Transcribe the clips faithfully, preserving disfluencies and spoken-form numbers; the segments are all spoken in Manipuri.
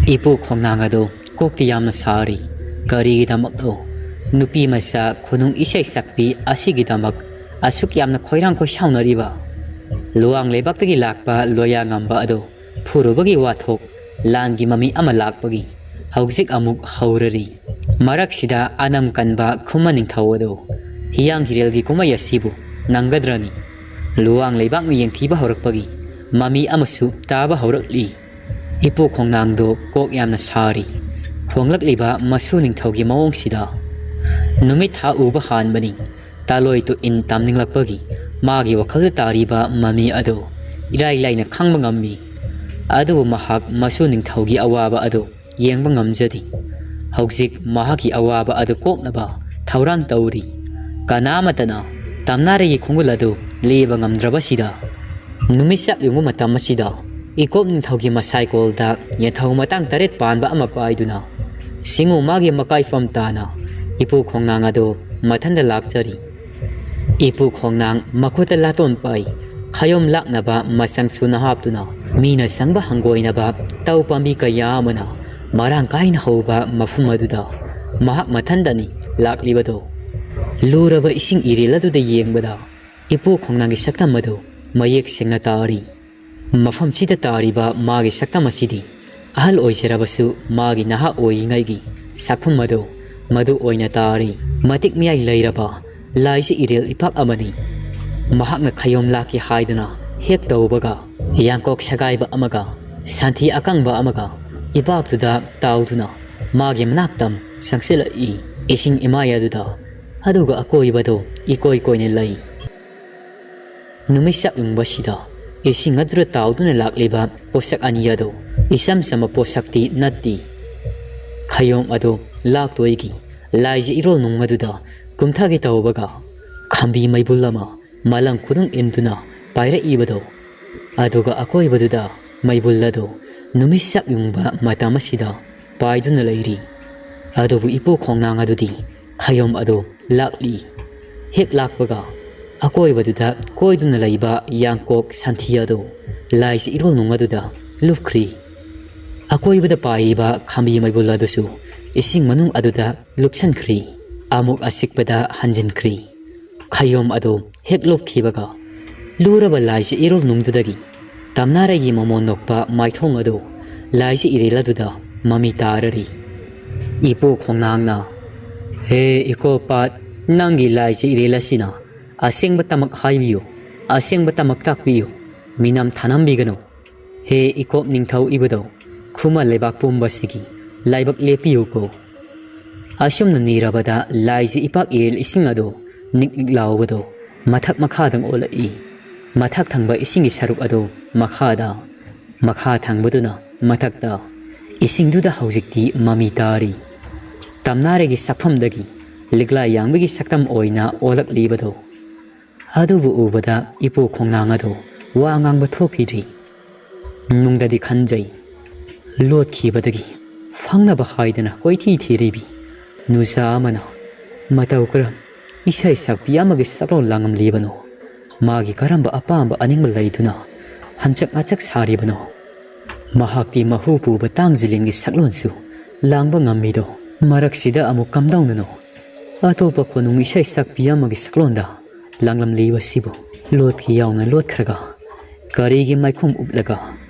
ꯏꯄꯨ ꯈꯣꯡꯅꯥꯡ ꯑꯗꯨ ꯀꯣꯛꯇꯤ ꯌꯥꯝꯅ ꯁꯥꯔꯤ꯫ ꯀꯔꯤꯒꯤꯗꯃꯛꯅꯣ ꯅꯨꯄꯤ ꯃꯆꯥ ꯈꯨꯅꯨꯡ ꯏꯁꯩ ꯁꯛꯄꯤ ꯑꯁꯤꯒꯤꯗꯃꯛ ꯑꯁꯨꯛ ꯌꯥꯝꯅ ꯈꯣꯏꯔꯥꯡ ꯈꯣꯏꯁꯥꯎꯅꯔꯤꯕ? ꯂꯨꯋꯥꯡ ꯂꯩꯕꯥꯛꯇꯒꯤ ꯂꯥꯛꯄ ꯂꯣꯌꯥ ꯉꯝꯕ ꯑꯗꯨ ꯐꯨꯔꯨꯕꯒꯤ ꯋꯥꯊꯣꯛ, ꯂꯥꯟꯒꯤ ꯃꯃꯤ ꯑꯃ ꯂꯥꯛꯄꯒꯤ ꯍꯧꯖꯤꯛ ꯑꯃꯨꯛ ꯍꯧꯔꯔꯤ꯫ ꯃꯔꯛꯁꯤꯗ ꯑꯅꯝ ꯀꯟꯕ ꯈꯨꯃꯟ ꯅꯤꯡꯊꯧ ꯑꯗꯨ ꯍꯤꯌꯥꯡ ꯍꯤꯔꯦꯜꯒꯤ ꯀꯨꯝꯍꯩ ꯑꯁꯤꯕꯨ ꯅꯪꯒꯗ꯭ꯔꯅꯤ? ꯂꯨꯋꯥꯡ ꯂꯩꯕꯥꯛꯅ ꯌꯦꯡꯊꯤꯕ ꯍꯧꯔꯛꯄꯒꯤ ꯃꯃꯤ ꯑꯃꯁꯨ ꯇꯥꯕ ꯍꯧꯔꯛꯂꯤ꯫ ꯏꯄꯨ ꯈꯣꯡꯅꯥꯡꯗꯣ ꯀꯣꯛ ꯌꯥꯝꯅ ꯁꯥꯔꯤ꯫ ꯍꯣꯡꯂꯛꯂꯤꯕ ꯃꯁꯨ ꯅꯤꯡꯊꯧꯒꯤ ꯃꯑꯣꯡꯁꯤꯗ ꯅꯨꯃꯤꯠ ꯊꯥ ꯎꯕ ꯍꯥꯟꯕꯅꯤ꯫ ꯇꯥꯂꯣꯏ ꯇꯨ ꯏꯟ ꯇꯝꯅꯤꯡꯂꯛꯄꯒꯤ ꯃꯥꯒꯤ ꯋꯥꯈꯜꯗ ꯇꯥꯔꯤꯕ ꯃꯃꯤ ꯑꯗꯨ ꯏꯔꯥꯏ ꯂꯥꯏꯅ ꯈꯪꯕ ꯉꯝꯃꯤ꯫ ꯑꯗꯨꯕꯨ ꯃꯍꯥꯛ ꯃꯁꯨ ꯅꯤꯡꯊꯧꯒꯤ ꯑꯋꯥꯕ ꯑꯗꯨ ꯌꯦꯡꯕ ꯉꯝꯖꯗꯦ꯫ ꯍꯧꯖꯤꯛ ꯃꯍꯥꯛꯀꯤ ꯑꯋꯥꯕ ꯑꯗꯨ ꯀꯣꯛꯅꯕ ꯊꯧꯔꯥꯡ ꯇꯧꯔꯤ꯫ ꯀꯅꯥ ꯑꯃꯠꯇꯅ ꯇꯝꯅꯥꯔꯩꯒꯤ ꯈꯣꯡꯒꯨꯜ ꯑꯗꯨ ꯂꯦꯕ ꯉꯝꯗ꯭ꯔꯕꯁꯤꯗ, ꯅꯨꯃꯤꯠ ꯆꯞ ꯌꯨꯡꯕ ꯃꯇꯝ ꯑꯁꯤꯗ ꯏꯀꯣꯞ ꯅꯤꯡꯊꯧꯒꯤ ꯃꯁꯥꯏꯀꯣꯜꯗ ꯌꯦꯟꯊꯧ ꯃꯇꯥꯡ ꯇꯔꯦꯠ ꯄꯥꯟꯕ ꯑꯃ ꯄꯥꯏꯗꯨꯅ ꯁꯤꯡꯉꯨ ꯃꯥꯒꯤ ꯃꯀꯥꯏꯐꯝ ꯇꯥꯅ ꯏꯄꯨ ꯈꯣꯡꯅꯥꯡ ꯑꯗꯨ ꯃꯊꯟꯗ ꯂꯥꯛꯆꯔꯤ꯫ ꯏꯄꯨ ꯈꯣꯡꯅꯥꯡ ꯃꯈꯨꯠꯇ ꯂꯥꯇꯣꯟ ꯄꯥꯏ, ꯈꯌꯣꯝ ꯂꯥꯛꯅꯕ ꯃꯆꯪ ꯁꯨꯅ ꯍꯥꯞꯇꯨꯅ ꯃꯤꯅ ꯆꯪꯕ ꯍꯪꯒꯣꯏꯅꯕ ꯇꯧ ꯄꯥꯝꯕꯤ ꯀꯌꯥ ꯑꯃꯅ ꯃꯔꯥꯡ ꯀꯥꯏꯅ ꯍꯧꯕ ꯃꯐꯝ ꯑꯗꯨꯗ ꯃꯍꯥꯛ ꯃꯊꯟꯗꯅꯤ ꯂꯥꯛꯂꯤꯕꯗꯣ꯫ ꯂꯨꯔꯕ ꯏꯁꯤꯡ ꯏꯔꯤꯜ ꯑꯗꯨꯗ ꯌꯦꯡꯕꯗ ꯏꯄꯨ ꯈꯣꯡꯅꯥꯡꯒꯤ ꯁꯛꯇꯝ ꯑꯗꯨ ꯃꯌꯦꯛ ꯁꯦꯡꯅ ꯇꯥꯔꯤ꯫ ꯃꯐꯝꯁꯤꯗ ꯇꯥꯔꯤꯕ ꯃꯥꯒꯤ ꯁꯛꯇꯝ ꯑꯁꯤꯗꯤ ꯑꯍꯜ ꯑꯣꯏꯖꯔꯕꯁꯨ ꯃꯥꯒꯤ ꯅꯍꯥ ꯑꯣꯏꯔꯤꯉꯩꯒꯤ ꯁꯛꯐꯝ ꯑꯗꯨ ꯃꯗꯨ ꯑꯣꯏꯅ ꯇꯥꯔꯤ꯫ ꯃꯇꯤꯛ ꯃꯌꯥꯏ ꯂꯩꯔꯕ ꯂꯥꯏꯖ ꯏꯔꯦꯜ ꯏꯄꯥꯛ ꯑꯃꯅꯤ꯫ ꯃꯍꯥꯛꯅ ꯈꯌꯣꯝ ꯂꯥꯛꯀꯦ ꯍꯥꯏꯗꯨꯅ ꯍꯦꯛ ꯇꯧꯕꯒ, ꯌꯥꯡꯀꯣꯛ ꯁꯦꯒꯥꯏꯕ ꯑꯃꯒ ꯁꯟꯊꯤ ꯑꯀꯪꯕ ꯑꯃꯒ ꯏꯄꯥꯛꯇꯨꯗ ꯇꯥꯎꯗꯨꯅ ꯃꯥꯒꯤ ꯃꯅꯥꯛꯇꯝ ꯆꯪꯁꯤꯜꯂꯛꯏ꯫ ꯏꯁꯤꯡ ꯏꯃꯥꯏ ꯑꯗꯨꯗ, ꯑꯗꯨꯒ ꯑꯀꯣꯏꯕꯗꯨ ꯏꯀꯣꯏ ꯀꯣꯏꯅ ꯂꯩ꯫ ꯅꯨꯃꯤꯠ ꯆꯞ ꯌꯨꯡꯕꯁꯤꯗ ꯏꯁꯤꯡ ꯑꯗꯨꯗ ꯇꯥꯎꯗꯨꯅ ꯂꯥꯛꯂꯤꯕ ꯄꯣꯠꯁꯛ ꯑꯅꯤ ꯑꯗꯨ ꯏꯆꯝ ꯆꯝꯕ ꯄꯣꯠꯁꯛꯇꯤ ꯅꯠꯇꯦ꯫ ꯈꯌꯣꯝ ꯑꯗꯨ ꯂꯥꯛꯇꯣꯏꯒꯤ ꯂꯥꯏꯖ ꯏꯔꯣꯜ ꯅꯨꯡ ꯑꯗꯨꯗ ꯀꯨꯝꯊꯒꯦ ꯇꯧꯕꯒ, ꯈꯝꯕꯤ ꯃꯩꯕꯨꯜ ꯑꯃ ꯃꯂꯪ ꯈꯨꯗꯨꯝ ꯏꯟꯗꯨꯅ ꯄꯥꯏꯔꯛꯏꯕꯗꯨ, ꯑꯗꯨꯒ ꯑꯀꯣꯏꯕꯗꯨꯗ ꯃꯩꯕꯨꯜ ꯑꯗꯨ ꯅꯨꯃꯤꯠ ꯆꯞ ꯌꯨꯡꯕ ꯃꯇꯝ ꯑꯁꯤꯗ ꯄꯥꯏꯗꯨꯅ ꯂꯩꯔꯤ꯫ ꯑꯗꯨꯕꯨ ꯏꯄꯨ ꯈꯣꯡꯅꯥꯡ ꯑꯗꯨꯗꯤ ꯈꯌꯣꯝ ꯑꯗꯨ ꯂꯥꯛꯂꯤ꯫ ꯍꯦꯛ ꯂꯥꯛꯄꯒ ꯑꯀꯣꯏꯕꯗꯨꯗ ꯀꯣꯏꯗꯨꯅ ꯂꯩꯕ ꯌꯥꯡꯀꯣꯛ ꯁꯟꯊꯤ ꯑꯗꯨ ꯂꯥꯏꯖ ꯏꯔꯣꯜ ꯅꯨꯡ ꯑꯗꯨꯗ ꯂꯨꯞꯈ꯭ꯔꯤ꯫ ꯑꯀꯣꯏꯕꯗ ꯄꯥꯏꯔꯤꯕ ꯈꯥꯝꯕꯤ ꯃꯩꯕꯨꯜ ꯑꯗꯨꯁꯨ ꯏꯁꯤꯡ ꯃꯅꯨꯡ ꯑꯗꯨꯗ ꯂꯨꯞꯁꯤꯟꯈ꯭ꯔꯤ꯫ ꯑꯃꯨꯛ ꯑꯆꯤꯛꯄꯗ ꯍꯟꯖꯤꯟꯈ꯭ꯔꯤ꯫ ꯈꯌꯣꯝ ꯑꯗꯨ ꯍꯦꯛ ꯂꯨꯞꯈꯤꯕꯒ, ꯂꯨꯔꯕ ꯂꯥꯏꯖ ꯏꯔꯣꯜ ꯅꯨꯡꯗꯨꯗꯒꯤ ꯇꯝꯅꯥꯔꯩꯒꯤ ꯃꯃꯣꯟ ꯅꯣꯛꯄ ꯃꯥꯏꯊꯣꯡ ꯑꯗꯨ ꯂꯥꯏꯖ ꯏꯔꯦꯜ ꯑꯗꯨꯗ ꯃꯃꯤ ꯇꯥꯔꯔꯤ꯫ ꯏꯄꯨ ꯈꯣꯡꯅꯥꯡꯅ, "ꯍꯦ ꯏꯀꯣ ꯄꯥꯠ, ꯅꯪꯒꯤ ꯂꯥꯏꯖ ꯏꯔꯦꯜ ꯑꯁꯤꯅ ꯑꯁꯦꯡꯕ ꯇꯃꯛ ꯍꯥꯏꯕꯤꯌꯨ, ꯑꯁꯦꯡꯕ ꯇꯃꯛ ꯇꯥꯛꯄꯤꯌꯨ, ꯃꯤꯅꯝ ꯊꯥꯅꯝꯕꯤꯒꯅꯨ꯫ ꯍꯦ ꯏꯀꯣꯞ ꯅꯤꯡꯊꯧ ꯏꯕꯨꯙꯧ, ꯈꯨꯃꯟ ꯂꯩꯕꯥꯛ ꯄꯨꯝꯕꯁꯤꯒꯤ ꯂꯥꯏꯕꯛ ꯂꯦꯞꯄꯤꯌꯨꯀꯣ"꯫ ꯑꯁꯨꯝꯅ ꯅꯤꯔꯕꯗ ꯂꯥꯏꯖ ꯏꯄꯥꯛ ꯏꯔꯦꯜ ꯏꯁꯤꯡ ꯑꯗꯨ ꯅꯤꯛ ꯅꯤꯛ ꯂꯥꯎꯕꯗꯨ ꯃꯊꯛ ꯃꯈꯥꯗꯪ ꯑꯣꯜꯂꯛꯏ꯫ ꯃꯊꯛ ꯊꯪꯕ ꯏꯁꯤꯡꯒꯤ ꯁꯔꯨꯛ ꯑꯗꯨ ꯃꯈꯥꯗ, ꯃꯈꯥ ꯊꯪꯕꯗꯨꯅ ꯃꯊꯛꯇ꯫ ꯏꯁꯤꯡꯗꯨꯗ ꯍꯧꯖꯤꯛꯇꯤ ꯃꯃꯤ ꯇꯥꯔꯤ꯫ ꯇꯝꯅꯥꯔꯩꯒꯤ ꯁꯛꯐꯝꯗꯒꯤ ꯂꯤꯛꯂꯥ ꯌꯥꯡꯕꯒꯤ ꯁꯛꯇꯝ ꯑꯣꯏꯅ ꯑꯣꯜꯂꯛꯂꯤꯕꯗꯨ꯫ ꯑꯗꯨꯕꯨ ꯎꯕꯗ ꯏꯄꯨ ꯈꯣꯡꯅꯥꯡ ꯑꯗꯨ ꯋꯥ ꯉꯥꯡꯕ ꯊꯣꯛꯈꯤꯗ꯭ꯔꯤ꯫ ꯅꯨꯡꯗꯗꯤ ꯈꯟꯖꯩ꯫ ꯂꯣꯠꯈꯤꯕꯗꯒꯤ ꯐꯪꯅꯕ ꯍꯥꯏꯗꯅ ꯀꯣꯏꯊꯤ ꯊꯤꯔꯤꯕꯤ ꯅꯨꯖꯥ ꯑꯃꯅ ꯃꯇꯧ ꯀꯔꯝ ꯏꯁꯩ ꯁꯛꯄꯤ ꯑꯃꯒꯤ ꯁꯛꯂꯣꯟ ꯂꯥꯡꯉꯝꯂꯤꯕꯅꯣ? ꯃꯥꯒꯤ ꯀꯔꯝꯕ ꯑꯄꯥꯝꯕ ꯑꯅꯤꯡꯕ ꯂꯩꯗꯨꯅ ꯍꯟꯆꯛ ꯉꯆꯛ ꯁꯥꯔꯤꯕꯅꯣ? ꯃꯍꯥꯛꯇꯤ ꯃꯍꯨ ꯄꯨꯕ ꯇꯥꯡꯖꯤꯂꯤꯡꯒꯤ ꯁꯛꯂꯣꯟꯁꯨ ꯂꯥꯡꯕ ꯉꯝꯃꯤꯗꯣ꯫ ꯃꯔꯛꯁꯤꯗ ꯑꯃꯨꯛ ꯀꯝꯗꯧꯅꯅꯣ ꯑꯇꯣꯞꯄ ꯈꯨꯅꯨꯡ ꯏꯁꯩ ꯁꯛꯄꯤ ꯑꯃꯒꯤ ꯁꯛꯂꯣꯟꯗ ꯂꯥꯡꯂꯝꯂꯤꯕꯁꯤꯕꯨ? ꯂꯣꯠꯀꯤ ꯌꯥꯎꯅ ꯂꯣꯠꯈ꯭ꯔꯒ ꯀꯔꯤꯒꯤ ꯃꯥꯏꯈꯨꯝ ꯎꯞꯂꯒ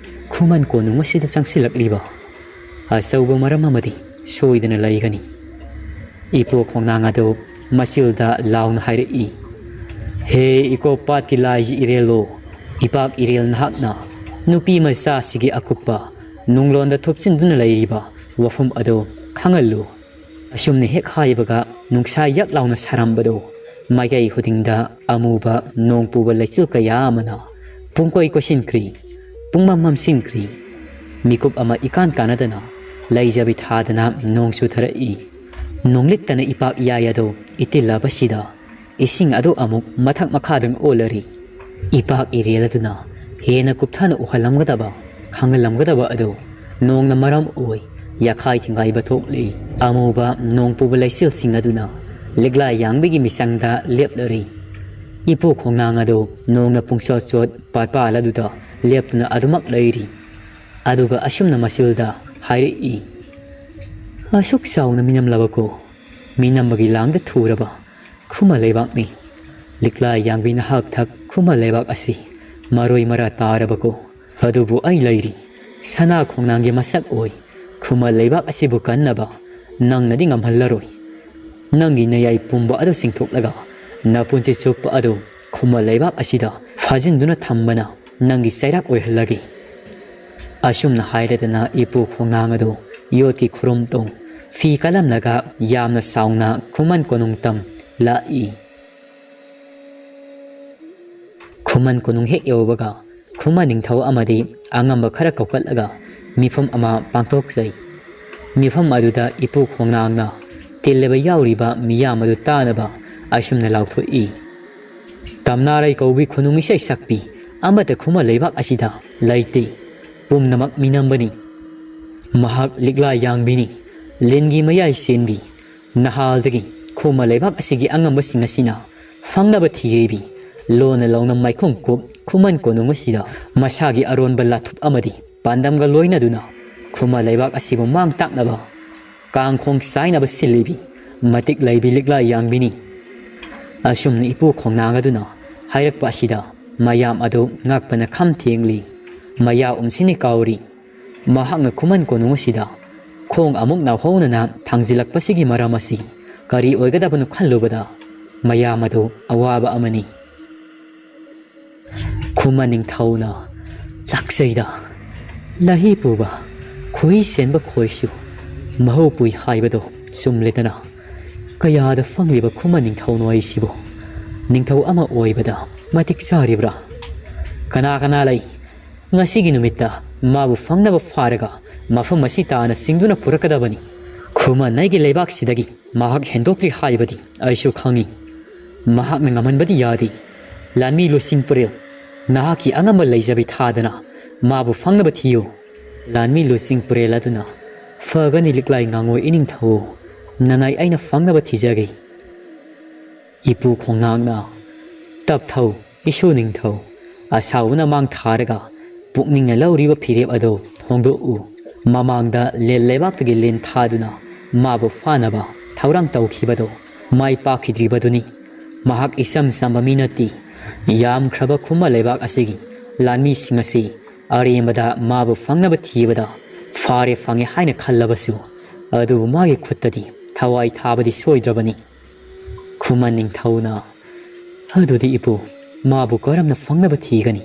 ꯈꯨꯃꯟ ꯀꯣꯅꯨꯡ ꯑꯁꯤꯗ ꯆꯪꯁꯤꯜꯂꯛꯂꯤꯕ? ꯑꯆꯧꯕ ꯃꯔꯝ ꯑꯃꯗꯤ ꯁꯣꯏꯗꯅ ꯂꯩꯒꯅꯤ꯫ ꯏꯄꯣꯛ ꯈꯣꯡꯅꯥꯡ ꯑꯗꯨ ꯃꯆꯤꯜꯗ ꯂꯥꯎꯅ ꯍꯥꯏꯔꯛꯏ, "ꯍꯦ ꯏꯀꯣꯛ ꯄꯥꯠꯀꯤ ꯂꯥꯏꯖ ꯏꯔꯦꯜꯂꯣ, ꯏꯄꯥꯛ ꯏꯔꯦꯜ ꯅꯍꯥꯛꯅ ꯅꯨꯄꯤ ꯃꯆꯥꯁꯤꯒꯤ ꯑꯀꯨꯞꯄ ꯅꯨꯡꯂꯣꯟꯗ ꯊꯨꯞꯆꯤꯟꯗꯨꯅ ꯂꯩꯔꯤꯕ ꯋꯥꯐꯝ ꯑꯗꯨ ꯈꯪꯍꯜꯂꯨ"꯫ ꯑꯁꯨꯝꯅ ꯍꯦꯛ ꯍꯥꯏꯕꯒ ꯅꯨꯡꯁꯥ ꯌꯛ ꯂꯥꯎꯅ ꯁꯥꯔꯝꯕꯗꯨ ꯃꯥꯏꯀꯩ ꯈꯨꯗꯤꯡꯗ ꯑꯃꯨꯕ ꯅꯣꯡ ꯄꯨꯕ ꯂꯩꯆꯤꯜ ꯀꯌꯥ ꯑꯃꯅ ꯄꯨꯡꯀꯣꯏ ꯀꯣꯏꯁꯤꯟꯈ꯭ꯔꯤ, ꯄꯨꯡꯃꯝ ꯃꯝꯁꯤꯟꯈ꯭ꯔꯤ꯫ ꯃꯤꯀꯨꯞ ꯑꯃ ꯏꯀꯥꯟ ꯀꯥꯟꯅꯗꯅ ꯂꯩꯖꯕꯤ ꯊꯥꯗꯅ ꯅꯣꯡ ꯆꯨꯊꯔꯛꯏ꯫ ꯅꯣꯡꯂꯤꯛꯇꯅ ꯏꯄꯥꯛ ꯏꯌꯥꯏ ꯑꯗꯨ ꯏꯇꯤꯜꯂꯕꯁꯤꯗ ꯏꯁꯤꯡ ꯑꯗꯨ ꯑꯃꯨꯛ ꯃꯊꯛ ꯃꯈꯥꯗꯪ ꯑꯣꯜꯂꯔꯤ꯫ ꯏꯄꯥꯛ ꯏꯔꯦꯜ ꯑꯗꯨꯅ ꯍꯦꯟꯅ ꯀꯨꯞꯊꯅ ꯎꯍꯜꯂꯝꯒꯗꯕ, ꯈꯪꯍꯜꯂꯝꯒꯗꯕ ꯑꯗꯨ ꯅꯣꯡꯅ ꯃꯔꯝ ꯑꯣꯏ ꯌꯥꯈꯥꯏ ꯊꯤꯡꯒꯥꯏꯕ ꯊꯣꯛꯂꯤ꯫ ꯑꯃꯨꯕ ꯅꯣꯡ ꯄꯨꯕ ꯂꯩꯆꯤꯜꯁꯤꯡ ꯑꯗꯨꯅ ꯂꯤꯛꯂꯥ ꯌꯥꯡꯕꯒꯤ ꯃꯤꯁꯪꯗ ꯂꯦꯞꯂꯔꯤ꯫ ꯏꯄꯨ ꯈꯣꯡꯅꯥꯡ ꯑꯗꯨ ꯅꯣꯡꯅ ꯄꯨꯡꯆꯣꯠ ꯆꯣꯠ ꯄꯥꯠꯄꯥꯜ ꯑꯗꯨꯗ ꯂꯦꯞꯇꯨꯅ ꯑꯗꯨꯃꯛ ꯂꯩꯔꯤ꯫ ꯑꯗꯨꯒ ꯑꯁꯨꯝꯅ ꯃꯁꯤꯜꯗ ꯍꯥꯏꯔꯛꯏ, "ꯑꯁꯨꯛ ꯆꯥꯎꯅ ꯃꯤꯅꯝꯂꯕꯀꯣ, ꯃꯤꯅꯝꯕꯒꯤ ꯂꯥꯡꯗ ꯊꯨꯔꯕ ꯈꯨꯃꯟ ꯂꯩꯕꯥꯛꯅꯤ꯫ ꯂꯤꯛꯂꯥ ꯌꯥꯡꯕꯤ ꯅꯍꯥꯛ ꯊꯛ ꯈꯨꯃꯟ ꯂꯩꯕꯥꯛ ꯑꯁꯤ ꯃꯔꯣꯏ ꯃꯔꯥ ꯇꯥꯔꯕꯀꯣ꯫ ꯑꯗꯨꯕꯨ ꯑꯩ ꯂꯩꯔꯤ, ꯁꯅꯥ ꯈꯣꯡꯅꯥꯡꯒꯤ ꯃꯁꯛ ꯑꯣꯏ꯫ ꯈꯨꯃꯟ ꯂꯩꯕꯥꯛ ꯑꯁꯤꯕꯨ ꯀꯟꯅꯕ ꯅꯪꯅꯗꯤ ꯉꯝꯍꯜꯂꯔꯣꯏ꯫ ꯅꯪꯒꯤ ꯅꯌꯥꯏ ꯄꯨꯝꯕ ꯑꯗꯨ ꯆꯤꯡꯊꯣꯛꯂꯒ ꯅꯄꯨꯟꯁꯤ ꯆꯨꯞꯄ ꯑꯗꯨ ꯈꯨꯃꯟ ꯂꯩꯕꯥꯛ ꯑꯁꯤꯗ ꯐꯥꯖꯤꯟꯗꯨꯅ ꯊꯝꯕꯅ ꯅꯪꯒꯤ ꯆꯩꯔꯥꯛ ꯑꯣꯏꯍꯜꯂꯒꯦ꯫" ꯑꯁꯨꯝꯅ ꯍꯥꯏꯔꯗꯅ ꯏꯄꯨ ꯈꯣꯡꯅꯥꯡ ꯑꯗꯨ ꯌꯣꯠꯀꯤ ꯈꯨꯔꯨꯝ ꯇꯣꯡ ꯐꯤ ꯀꯜꯂꯝꯂꯒ ꯌꯥꯝꯅ ꯆꯥꯎꯅ ꯈꯨꯃꯟ ꯀꯣꯅꯨꯡ ꯇꯝ ꯂꯥꯛꯏ꯫ ꯈꯨꯃꯟ ꯀꯣꯅꯨꯡ ꯍꯦꯛ ꯌꯧꯕꯒ ꯈꯨꯃꯟ ꯅꯤꯡꯊꯧ ꯑꯃꯗꯤ ꯑꯉꯝꯕ ꯈꯔ ꯀꯧꯈꯠꯂꯒ ꯃꯤꯐꯝ ꯑꯃ ꯄꯥꯡꯊꯣꯛꯆꯩ꯫ ꯃꯤꯐꯝ ꯑꯗꯨꯗ ꯏꯄꯨ ꯈꯣꯡꯅꯥꯡꯅ ꯇꯤꯜꯂꯕ ꯌꯥꯎꯔꯤꯕ ꯃꯤꯌꯥꯝ ꯑꯗꯨ ꯇꯥꯅꯕ ꯑꯁꯨꯝꯅ ꯂꯥꯎꯊꯣꯛꯏ, "ꯇꯝꯅꯥꯔꯩ ꯀꯧꯕꯤ ꯈꯨꯅꯨꯡ ꯏꯁꯩ ꯁꯛꯄꯤ ꯑꯃꯠꯇ ꯈꯨꯃꯟ ꯂꯩꯕꯥꯛ ꯑꯁꯤꯗ ꯂꯩꯇꯦ꯫ ꯄꯨꯝꯅꯃꯛ ꯃꯤꯅꯝꯕꯅꯤ꯫ ꯃꯍꯥꯛ ꯂꯤꯛꯂꯥ ꯌꯥꯡꯕꯤꯅꯤ, ꯂꯤꯟꯒꯤ ꯃꯌꯥꯏ ꯆꯦꯟꯕꯤ꯫ ꯅꯍꯥꯜꯗꯒꯤ ꯈꯨꯃꯟ ꯂꯩꯕꯥꯛ ꯑꯁꯤꯒꯤ ꯑꯉꯝꯕꯁꯤꯡ ꯑꯁꯤꯅ ꯐꯪꯅꯕ ꯊꯤꯔꯤꯕꯤ꯫ ꯂꯣꯟꯅ ꯂꯧꯅ ꯃꯥꯏꯈꯨꯝ ꯀꯨꯞ ꯈꯨꯃꯟ ꯀꯣꯅꯨꯡ ꯑꯁꯤꯗ ꯃꯁꯥꯒꯤ ꯑꯔꯣꯟꯕ ꯂꯥꯊꯨꯞ ꯑꯃꯗꯤ ꯄꯥꯟꯗꯝꯒ ꯂꯣꯏꯅꯗꯨꯅ ꯈꯨꯃꯟ ꯂꯩꯕꯥꯛ ꯑꯁꯤꯕꯨ ꯃꯥꯡ ꯇꯥꯛꯅꯕ ꯀꯥꯡꯈꯣꯡ ꯆꯥꯏꯅꯕ ꯁꯤꯜꯂꯤꯕꯤ ꯃꯇꯤꯛ ꯂꯩꯕꯤ ꯂꯤꯛꯂꯥ ꯌꯥꯡꯕꯤꯅꯤ꯫" ꯑꯁꯨꯝꯅ ꯏꯄꯨ ꯈꯣꯡꯅꯥꯡ ꯑꯗꯨꯅ ꯍꯥꯏꯔꯛꯄ ꯑꯁꯤꯗ ꯃꯌꯥꯝ ꯑꯗꯨ ꯉꯛꯄꯅ ꯈꯝ ꯊꯦꯡꯂꯤ꯫ ꯃꯌꯥ ꯎꯝꯁꯤꯟꯅ ꯀꯥꯎꯔꯤ꯫ ꯃꯍꯥꯛꯅ ꯈꯨꯃꯟ ꯀꯣꯅꯨꯡ ꯑꯁꯤꯗ ꯈꯣꯡ ꯑꯃꯨꯛ ꯅꯧꯍꯧꯅꯅ ꯊꯥꯡꯖꯤꯜꯂꯛꯄꯁꯤꯒꯤ ꯃꯔꯝ ꯑꯁꯤ ꯀꯔꯤ ꯑꯣꯏꯒꯗꯕꯅꯣ ꯈꯜꯂꯨꯕꯗ ꯃꯌꯥꯝ ꯑꯗꯨ ꯑꯋꯥꯕ ꯑꯃꯅꯤ꯫ ꯈꯨꯃꯟ ꯅꯤꯡꯊꯧꯅ ꯂꯥꯛꯆꯩꯗ, "ꯂꯍꯤ ꯄꯨꯕ ꯈꯨꯍꯤ ꯆꯦꯟꯕ ꯈꯣꯏꯁꯨ ꯃꯍꯧ ꯄꯨꯏ ꯍꯥꯏꯕꯗꯣ ꯆꯨꯝꯂꯦꯗꯅ꯫ ꯀꯌꯥꯗ ꯐꯪꯂꯤꯕ ꯈꯨꯃꯟ ꯅꯤꯡꯊꯧꯅꯣ ꯑꯩꯁꯤꯕꯨ? ꯅꯤꯡꯊꯧ ꯑꯃ ꯑꯣꯏꯕꯗ ꯃꯇꯤꯛ ꯆꯥꯔꯤꯕ꯭ꯔꯥ? ꯀꯅꯥ ꯀꯅꯥ ꯂꯩ? ꯉꯁꯤꯒꯤ ꯅꯨꯃꯤꯠꯇ ꯃꯥꯕꯨ ꯐꯪꯅꯕ ꯐꯥꯔꯒ ꯃꯐꯝ ꯑꯁꯤ ꯇꯥꯅ ꯆꯤꯡꯗꯨꯅ ꯄꯨꯔꯛꯀꯗꯕꯅꯤ꯫ ꯈꯨꯃꯟ ꯑꯩꯒꯤ ꯂꯩꯕꯥꯛꯁꯤꯗꯒꯤ ꯃꯍꯥꯛ ꯍꯦꯟꯗꯣꯛꯇ꯭ꯔꯤ ꯍꯥꯏꯕꯗꯤ ꯑꯩꯁꯨ ꯈꯪꯏ꯫ ꯃꯍꯥꯛꯅ ꯉꯝꯍꯟꯕꯗꯤ ꯌꯥꯗꯦ꯫ ꯂꯥꯟꯃꯤ ꯂꯨꯆꯤꯡ ꯄꯨꯔꯦꯜ, ꯅꯍꯥꯛꯀꯤ ꯑꯉꯝꯕ ꯂꯩꯖꯕꯤ ꯊꯥꯗꯅ ꯃꯥꯕꯨ ꯐꯪꯅꯕ ꯊꯤꯌꯨ꯫" ꯂꯥꯟꯃꯤ ꯂꯨꯆꯤꯡ ꯄꯨꯔꯦꯜ ꯑꯗꯨꯅ, "ꯐꯒꯅꯤ ꯂꯤꯛꯂꯥꯏ ꯉꯥꯉꯣꯏ ꯏꯅꯤꯡꯊꯧ, ꯅꯅꯥꯏ ꯑꯩꯅ ꯐꯪꯅꯕ ꯊꯤꯖꯒꯦ꯫" ꯏꯄꯨ ꯈꯣꯡꯅꯥꯡꯅ, "ꯇꯞꯊꯧ, ꯏꯁꯨ ꯅꯤꯡꯊꯧ꯫" ꯑꯁꯥꯎꯕꯅ ꯃꯥꯡ ꯊꯥꯔꯒ ꯄꯨꯛꯅꯤꯡꯅ ꯂꯧꯔꯤꯕ ꯐꯤꯔꯦꯞ ꯑꯗꯨ ꯍꯣꯡꯗꯣꯛꯎ꯫ ꯃꯃꯥꯡꯗ ꯂꯦꯟ ꯂꯩꯕꯥꯛꯇꯒꯤ ꯂꯦꯟ ꯊꯥꯗꯨꯅ ꯃꯥꯕꯨ ꯐꯥꯅꯕ ꯊꯧꯔꯥꯡ ꯇꯧꯈꯤꯕꯗꯨ ꯃꯥꯏ ꯄꯥꯛꯈꯤꯗ꯭ꯔꯤꯕꯗꯨꯅꯤ꯫ ꯃꯍꯥꯛ ꯏꯆꯝ ꯆꯝꯕ ꯃꯤ ꯅꯠꯇꯦ꯫ ꯌꯥꯝꯈ꯭ꯔꯕ ꯈꯨꯃꯟ ꯂꯩꯕꯥꯛ ꯑꯁꯤꯒꯤ ꯂꯥꯟꯃꯤꯁꯤꯡ ꯑꯁꯤ ꯑꯔꯦꯝꯕꯗ ꯃꯥꯕꯨ ꯐꯪꯅꯕ ꯊꯤꯕꯗ ꯐꯥꯔꯦ ꯐꯪꯉꯦ ꯍꯥꯏꯅ ꯈꯜꯂꯕꯁꯨ, ꯑꯗꯨꯕꯨ ꯃꯥꯒꯤ ꯈꯨꯠꯇꯗꯤ ꯊꯋꯥꯏ ꯊꯥꯕꯗꯤ ꯁꯣꯏꯗ꯭ꯔꯕꯅꯤ꯫ ꯈꯨꯃꯟ ꯅꯤꯡꯊꯧꯅ, "ꯑꯗꯨꯗꯤ ꯏꯄꯨ, ꯃꯥꯕꯨ ꯀꯔꯝꯅ ꯐꯪꯅꯕ ꯊꯤꯒꯅꯤ?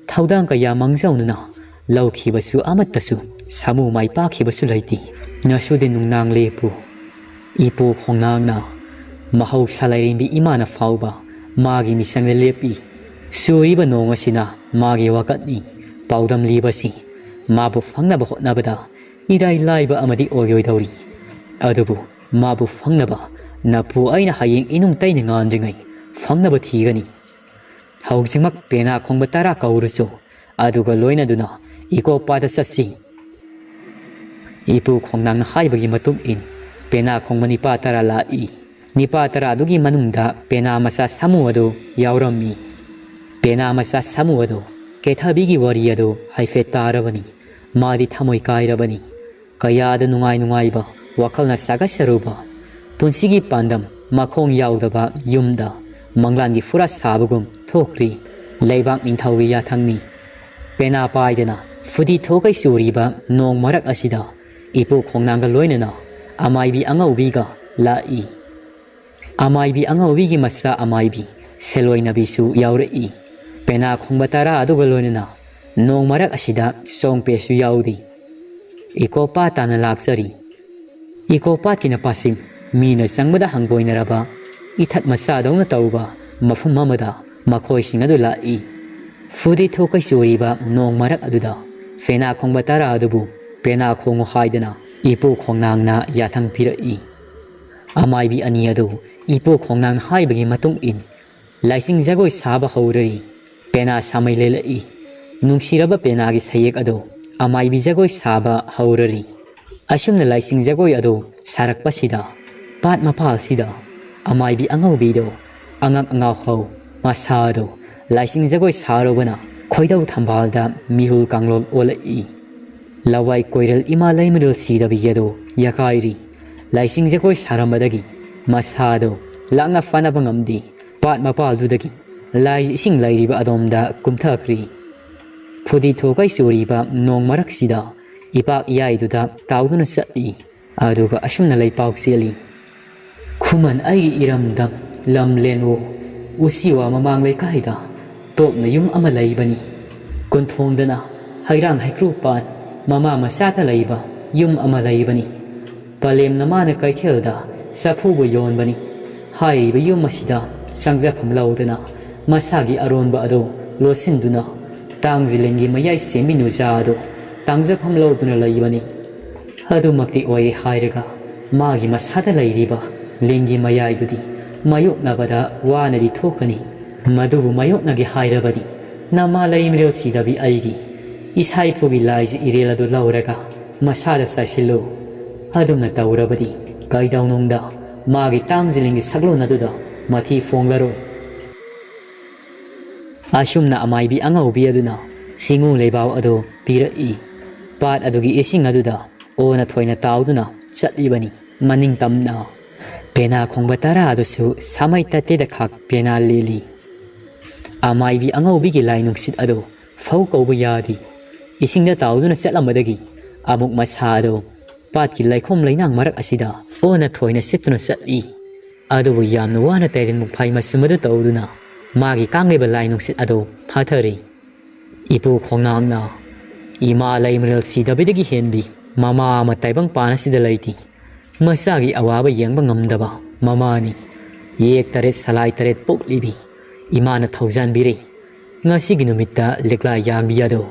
ꯊꯧꯗꯥꯡ ꯀꯌꯥ ꯃꯥꯡꯖꯧꯅꯅ ꯂꯧꯈꯤꯕꯁꯨ ꯑꯃꯠꯇꯁꯨ ꯁꯥꯃꯨ ꯃꯥꯏ ꯄꯥꯛꯈꯤꯕꯁꯨ ꯂꯩꯇꯦ꯫ ꯉꯁꯤꯗꯤ ꯅꯨꯡꯅꯥꯡ ꯂꯦꯞꯄꯨ꯫" ꯏꯄꯨ ꯈꯣꯡꯅꯥꯡꯅ ꯃꯍꯧꯁꯥ ꯂꯥꯏꯔꯦꯝꯕꯤ ꯏꯃꯥꯅ ꯐꯥꯎꯕ ꯃꯥꯒꯤ ꯃꯤꯆꯪꯗ ꯂꯦꯞꯄꯤ꯫ ꯆꯨꯔꯤꯕ ꯅꯣꯡ ꯑꯁꯤꯅ ꯃꯥꯒꯤ ꯋꯥꯀꯠꯅꯤ꯫ ꯄꯥꯎꯗꯝꯂꯤꯕꯁꯤ ꯃꯥꯕꯨ ꯐꯪꯅꯕ ꯍꯣꯠꯅꯕꯗ ꯏꯔꯥꯏ ꯂꯥꯏꯕ ꯑꯃꯗꯤ ꯑꯣꯏꯔꯣꯏꯗꯧꯔꯤ꯫ ꯑꯗꯨꯕꯨ ꯃꯥꯕꯨ ꯐꯪꯅꯕ ꯅꯄꯨ ꯑꯩꯅ ꯍꯌꯦꯡ ꯏꯅꯨꯡ ꯇꯩꯅ ꯉꯥꯟꯗ꯭ꯔꯤꯉꯩ ꯐꯪꯅꯕ ꯊꯤꯒꯅꯤ꯫ ꯍꯧꯖꯤꯛꯃꯛ ꯄꯦꯅꯥ ꯈꯣꯡꯕ ꯇꯔꯥ ꯀꯧꯔꯨꯆꯣ, ꯑꯗꯨꯒ ꯂꯣꯏꯅꯗꯨꯅ ꯏꯀꯣꯄꯥꯗ ꯆꯠꯁꯤ꯫ ꯏꯄꯨ ꯈꯣꯡꯅꯥꯡꯅ ꯍꯥꯏꯕꯒꯤ ꯃꯇꯨꯡ ꯏꯟ ꯄꯦꯅꯥ ꯈꯣꯡꯕ ꯅꯤꯄꯥ ꯇꯔꯥ ꯂꯥꯛꯏ꯫ ꯅꯤꯄꯥ ꯇꯔꯥ ꯑꯗꯨꯒꯤ ꯃꯅꯨꯡꯗ ꯄꯦꯅꯥ ꯃꯆꯥ ꯁꯥꯃꯨ ꯑꯗꯨ ꯌꯥꯎꯔꯝꯃꯤ꯫ ꯄꯦꯅꯥ ꯃꯆꯥ ꯁꯥꯃꯨ ꯑꯗꯨ ꯀꯦꯊꯕꯤꯒꯤ ꯋꯥꯔꯤ ꯑꯗꯨ ꯍꯥꯏꯐꯦꯠ ꯇꯥꯔꯕꯅꯤ꯫ ꯃꯥꯗꯤ ꯊꯃꯣꯏ ꯀꯥꯏꯔꯕꯅꯤ꯫ ꯀꯌꯥꯗ ꯅꯨꯡꯉꯥꯏ ꯅꯨꯡꯉꯥꯏꯕ ꯋꯥꯈꯜꯅ ꯁꯥꯒꯠꯆꯔꯨꯕ ꯄꯨꯟꯁꯤꯒꯤ ꯄꯥꯟꯗꯝ ꯃꯈꯣꯡ ꯌꯥꯎꯗꯕ ꯌꯨꯝꯗ ꯃꯪꯂꯥꯟꯒꯤ ꯐꯨꯔꯥ ꯁꯥꯕꯒꯨꯝ ꯊꯣꯛꯈ꯭ꯔꯤ꯫ ꯂꯩꯕꯥꯛ ꯅꯤꯡꯊꯧꯒꯤ ꯌꯥꯊꯪꯅꯤ꯫ ꯄꯦꯅꯥ ꯄꯥꯏꯗꯅ ꯐꯨꯗꯤ ꯊꯣꯛꯀꯩ ꯆꯨꯔꯤꯕ ꯅꯣꯡ ꯃꯔꯛ ꯑꯁꯤꯗ ꯏꯄꯨ ꯈꯣꯡꯅꯥꯡꯒ ꯂꯣꯏꯅꯅ ꯑꯃꯥꯏꯕꯤ ꯑꯉꯧꯕꯤꯒ ꯂꯥꯛꯏ꯫ ꯑꯃꯥꯏꯕꯤ ꯑꯉꯧꯕꯤꯒꯤ ꯃꯆꯥ ꯑꯃꯥꯏꯕꯤ ꯁꯦꯂꯣꯏꯅꯕꯤꯁꯨ ꯌꯥꯎꯔꯛꯏ꯫ ꯄꯦꯅꯥ ꯈꯣꯡꯕ ꯇꯔꯥ ꯑꯗꯨꯒ ꯂꯣꯏꯅꯅ ꯅꯣꯡ ꯃꯔꯛ ꯑꯁꯤꯗ ꯁꯣꯡꯄꯦꯁꯨ ꯌꯥꯎꯔꯤ꯫ ꯏꯀꯣꯄꯥꯠ ꯇꯥꯟꯅ ꯂꯥꯛꯆꯔꯤ꯫ ꯏꯀꯣꯄꯥꯠꯀꯤ ꯅꯄꯥꯁꯤꯡ ꯃꯤꯅ ꯆꯪꯕꯗ ꯍꯪꯒꯣꯏꯅꯔꯕ ꯏꯊꯠ ꯃꯆꯥꯗꯧꯅ ꯇꯧꯕ ꯃꯐꯝ ꯑꯃꯗ ꯃꯈꯣꯏꯁꯤꯡ ꯑꯗꯨ ꯂꯥꯛꯏ꯫ ꯐꯨꯗꯤ ꯊꯣꯛꯀꯩ ꯆꯨꯔꯤꯕ ꯅꯣꯡ ꯃꯔꯛ ꯑꯗꯨꯗ ꯄꯦꯅꯥ ꯈꯣꯡꯕ ꯇꯔꯥ ꯑꯗꯨꯕꯨ ꯄꯦꯅꯥ ꯈꯣꯡꯉꯨ ꯍꯥꯏꯗꯅ ꯏꯄꯨ ꯈꯣꯡꯅꯥꯡꯅ ꯌꯥꯊꯪ ꯄꯤꯔꯛꯏ꯫ ꯑꯃꯥꯏꯕꯤ ꯑꯅꯤ ꯑꯗꯨ ꯏꯄꯨ ꯈꯣꯡꯅꯥꯡꯅ ꯍꯥꯏꯕꯒꯤ ꯃꯇꯨꯡ ꯏꯟ ꯂꯥꯏꯆꯤꯡ ꯖꯒꯣꯏ ꯁꯥꯕ ꯍꯧꯔꯔꯤ꯫ ꯄꯦꯅꯥ ꯁꯥꯃꯩ ꯂꯦꯜꯂꯛꯏ꯫ ꯅꯨꯡꯁꯤꯔꯕ ꯄꯦꯅꯥꯒꯤ ꯁꯩꯌꯦꯛ ꯑꯗꯨ ꯑꯃꯥꯏꯕꯤ ꯖꯒꯣꯏ ꯁꯥꯕ ꯍꯧꯔꯔꯤ꯫ ꯑꯁꯨꯝꯅ ꯂꯥꯏꯆꯤꯡ ꯖꯒꯣꯏ ꯑꯗꯨ ꯁꯥꯔꯛꯄꯁꯤꯗ ꯄꯥꯠ ꯃꯄꯥꯜꯁꯤꯗ ꯑꯃꯥꯏꯕꯤ ꯑꯉꯧꯕꯤꯗꯣ ꯑꯉꯛ ꯑꯉꯥꯎ ꯍꯧ ꯃꯁꯥ ꯑꯗꯨ ꯂꯥꯏꯆꯤꯡ ꯖꯒꯣꯏ ꯁꯥꯔꯨꯕꯅ ꯈꯣꯏꯗꯧ ꯊꯝꯕꯥꯜꯗ ꯃꯤꯍꯨꯜ ꯀꯥꯡꯂꯣꯜ ꯑꯣꯜꯂꯛꯏ꯫ ꯂꯋꯥꯏ ꯀꯣꯏꯔꯦꯜ ꯏꯃꯥ ꯂꯩꯃꯔꯦꯜ ꯁꯤꯗꯕꯤ ꯑꯗꯨ ꯌꯥꯀꯥꯏꯔꯤ꯫ ꯂꯥꯏꯁꯤꯡ ꯖꯒꯣꯏ ꯁꯥꯔꯝꯕꯗꯒꯤ ꯃꯁꯥꯗꯨ ꯂꯥꯛꯅ ꯐꯥꯅꯕ ꯉꯝꯗꯦ꯫ ꯄꯥꯠ ꯃꯄꯥꯜꯗꯨꯗꯒꯤ ꯂꯥꯏ ꯏꯁꯤꯡ ꯂꯩꯔꯤꯕ ꯑꯗꯣꯝꯗ ꯀꯨꯝꯊꯈ꯭ꯔꯤ꯫ ꯐꯨꯗꯤ ꯊꯣꯛꯀꯩ ꯆꯨꯔꯤꯕ ꯅꯣꯡ ꯃꯔꯛꯁꯤꯗ ꯏꯄꯥꯛ ꯏꯌꯥꯏꯗꯨꯗ ꯇꯥꯎꯗꯨꯅ ꯆꯠꯂꯤ꯫ ꯑꯗꯨꯒ ꯑꯁꯨꯝꯅ ꯂꯩꯄꯥꯎ ꯆꯦꯜꯂꯤ: "ꯈꯨꯃꯟ ꯑꯩꯒꯤ ꯏꯔꯝꯗꯝ ꯂꯝ ꯂꯦꯟꯋꯣ, ꯎꯆꯤꯋꯥ ꯃꯃꯥꯡ ꯂꯩꯀꯥꯏꯗ ꯇꯣꯞꯅ ꯌꯨꯝ ꯑꯃ ꯂꯩꯕꯅꯤ꯫ ꯀꯨꯟꯊꯣꯡꯗꯅ ꯍꯩꯔꯥꯡ ꯍꯩꯀ꯭ꯔꯨ ꯄꯥꯟ, ꯃꯃꯥ ꯃꯆꯥꯇ ꯂꯩꯕ ꯌꯨꯝ ꯑꯃ ꯂꯩꯕꯅꯤ꯫ ꯄꯂꯦꯝꯅ ꯃꯥꯅ ꯀꯩꯊꯦꯜꯗ ꯆꯐꯨꯕꯨ ꯌꯣꯟꯕꯅꯤ꯫ ꯍꯥꯏꯔꯤꯕ ꯌꯨꯝ ꯑꯁꯤꯗ ꯆꯪꯖꯐꯝ ꯂꯧꯗꯨꯅ ꯃꯁꯥꯒꯤ ꯑꯔꯣꯟꯕ ꯑꯗꯨ ꯂꯣꯠꯁꯤꯟꯗꯨꯅ ꯇꯥꯡꯖꯂꯤꯡꯒꯤ ꯃꯌꯥꯏ ꯁꯦꯝꯕꯤ ꯅꯨꯖꯥ ꯑꯗꯨ ꯇꯥꯡꯖꯐꯝ ꯂꯧꯗꯨꯅ ꯂꯩꯕꯅꯤ꯫ ꯑꯗꯨꯃꯛꯇꯤ ꯑꯣꯏꯔꯦ ꯍꯥꯏꯔꯒ ꯃꯥꯒꯤ ꯃꯁꯥꯗ ꯂꯩꯔꯤꯕ ꯂꯤꯟꯒꯤ ꯃꯌꯥꯏꯗꯨꯗꯤ ꯃꯥꯌꯣꯛꯅꯕꯗ ꯋꯥꯅꯗꯤ ꯊꯣꯛꯀꯅꯤ꯫ ꯃꯗꯨꯕꯨ ꯃꯥꯌꯣꯛꯅꯒꯦ ꯍꯥꯏꯔꯕꯗꯤ ꯅꯃꯥ ꯂꯩꯃꯔꯦꯜ ꯁꯤꯗꯕꯤ ꯑꯩꯒꯤ ꯏꯁꯥ ꯏꯐꯨꯒꯤ ꯂꯥꯏꯖ ꯏꯔꯦꯜ ꯑꯗꯨ ꯂꯧꯔꯒ ꯃꯁꯥꯗ ꯆꯥꯏꯁꯤꯜꯂꯨ꯫ ꯑꯗꯨꯝꯅ ꯇꯧꯔꯕꯗꯤ ꯀꯩꯗꯧꯅꯨꯡꯗ ꯃꯥꯒꯤ ꯇꯥꯡꯖꯂꯤꯡꯒꯤ ꯁꯛꯂꯣꯟ ꯑꯗꯨꯗ ꯃꯊꯤ ꯐꯣꯡꯂꯔꯣꯏ"꯫ ꯑꯁꯨꯝꯅ ꯑꯃꯥꯏꯕꯤ ꯑꯉꯧꯕꯤ ꯑꯗꯨꯅ ꯁꯤꯡꯉꯨ ꯂꯩꯕꯥꯎ ꯑꯗꯨ ꯄꯤꯔꯛꯏ꯫ ꯄꯥꯠ ꯑꯗꯨꯒꯤ ꯏꯁꯤꯡ ꯑꯗꯨꯗ ꯑꯣꯅ ꯊꯣꯏꯅ ꯇꯥꯎꯗꯨꯅ ꯆꯠꯂꯤꯕꯅꯤ꯫ ꯃꯅꯤꯡ ꯇꯝꯅ ꯄꯦꯅꯥ ꯈꯣꯡꯕ ꯇꯔꯥ ꯑꯗꯨꯁꯨ ꯁꯥꯃꯩ ꯇꯠꯇꯦꯗ ꯈꯥꯛ ꯄꯦꯅꯥ ꯂꯦꯜꯂꯤ꯫ ꯑꯃꯥꯏꯕꯤ ꯑꯉꯧꯕꯤꯒꯤ ꯂꯥꯏ ꯅꯨꯡꯁꯤꯠ ꯑꯗꯨ ꯐꯧ ꯀꯧꯕ ꯌꯥꯗꯦ꯫ ꯏꯁꯤꯡꯗ ꯇꯥꯎꯗꯨꯅ ꯆꯠꯂꯝꯕꯗꯒꯤ ꯑꯃꯨꯛ ꯃꯁꯥ ꯑꯗꯨ ꯄꯥꯠꯀꯤ ꯂꯩꯈꯣꯝ ꯂꯩꯅꯥꯡ ꯃꯔꯛ ꯑꯁꯤꯗ ꯑꯣꯟꯅ ꯊꯣꯏꯅ ꯁꯤꯠꯇꯨꯅ ꯆꯠꯂꯤ꯫ ꯑꯗꯨꯕꯨ ꯌꯥꯝꯅ ꯋꯥꯅ ꯇꯩꯔꯦꯟ ꯃꯨꯛꯐꯥꯏ ꯃꯆꯨꯝ ꯑꯗꯨ ꯇꯧꯗꯨꯅ ꯃꯥꯒꯤ ꯀꯥꯡꯂꯩꯕ ꯂꯥꯏ ꯅꯨꯡꯁꯤꯠ ꯑꯗꯨ ꯐꯥꯊꯔꯤ꯫ ꯏꯄꯨ ꯈꯣꯡꯅꯥꯡꯅ ꯏꯃꯥ ꯂꯩꯃꯔꯦꯜ ꯁꯤꯗꯕꯤꯗꯒꯤ ꯍꯦꯟꯕꯤ ꯃꯃꯥ ꯑꯃ ꯇꯥꯏꯕꯪ ꯄꯥꯟ ꯑꯁꯤꯗ ꯂꯩꯇꯦ꯫ ꯃꯆꯥꯒꯤ ꯑꯋꯥꯕ ꯌꯦꯡꯕ ꯉꯝꯗꯕ ꯃꯃꯥꯅꯤ꯫ ꯌꯦꯛ ꯇꯔꯦꯠ ꯁꯂꯥꯏ ꯇꯔꯦꯠ ꯄꯣꯛꯂꯤꯕꯤ ꯏꯃꯥꯅ ꯊꯧꯖꯥꯟꯕꯤꯔꯤ꯫ ꯉꯁꯤꯒꯤ ꯅꯨꯃꯤꯠꯇ ꯂꯤꯛꯂꯥ ꯌꯥꯡꯕꯤ ꯑꯗꯨ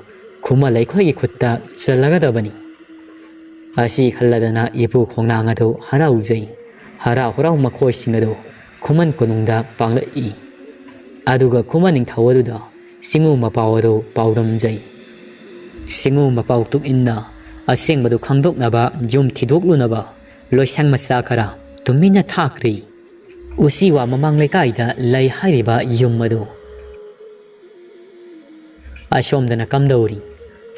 ꯈꯨꯃꯟ ꯂꯩꯈꯣꯏꯒꯤ ꯈꯨꯠꯇ ꯆꯜꯂꯒꯗꯕꯅꯤ꯫ ꯑꯁꯤ ꯈꯜꯂꯗꯅ ꯏꯄꯨ ꯈꯣꯡꯅꯥꯡ ꯑꯗꯨ ꯍꯔꯥꯎꯖꯩ꯫ ꯍꯔꯥꯎ ꯍꯔꯥꯎ ꯃꯈꯣꯏꯁꯤꯡ ꯑꯗꯨ ꯈꯨꯃꯟ ꯀꯣꯅꯨꯡꯗ ꯄꯥꯡꯂꯛꯏ꯫ ꯑꯗꯨꯒ ꯈꯨꯃꯟ ꯅꯤꯡꯊꯧ ꯑꯗꯨꯗ ꯁꯤꯡꯉꯨ ꯃꯄꯥꯎ ꯑꯗꯨ ꯄꯥꯎꯗꯝꯖꯩ꯫ ꯁꯤꯡꯉꯨ ꯃꯄꯥꯎ ꯇꯨꯡ ꯏꯟꯅ ꯑꯁꯦꯡꯕꯗꯨ ꯈꯪꯗꯣꯛꯅꯕ ꯌꯨꯝ ꯊꯤꯗꯣꯛꯂꯨꯅꯕ ꯂꯣꯏꯁꯪ ꯃꯆꯥ ꯈꯔ ꯇꯨꯃꯤꯟꯅ ꯊꯥꯈ꯭ꯔꯤ꯫ ꯎꯆꯤꯋꯥ ꯃꯃꯥꯡ ꯂꯩꯀꯥꯏꯗ ꯂꯩ ꯍꯥꯏꯔꯤꯕ ꯌꯨꯝ ꯑꯗꯨ꯫ ꯑꯁꯣꯝꯗꯅ ꯀꯝꯗꯧꯔꯤ?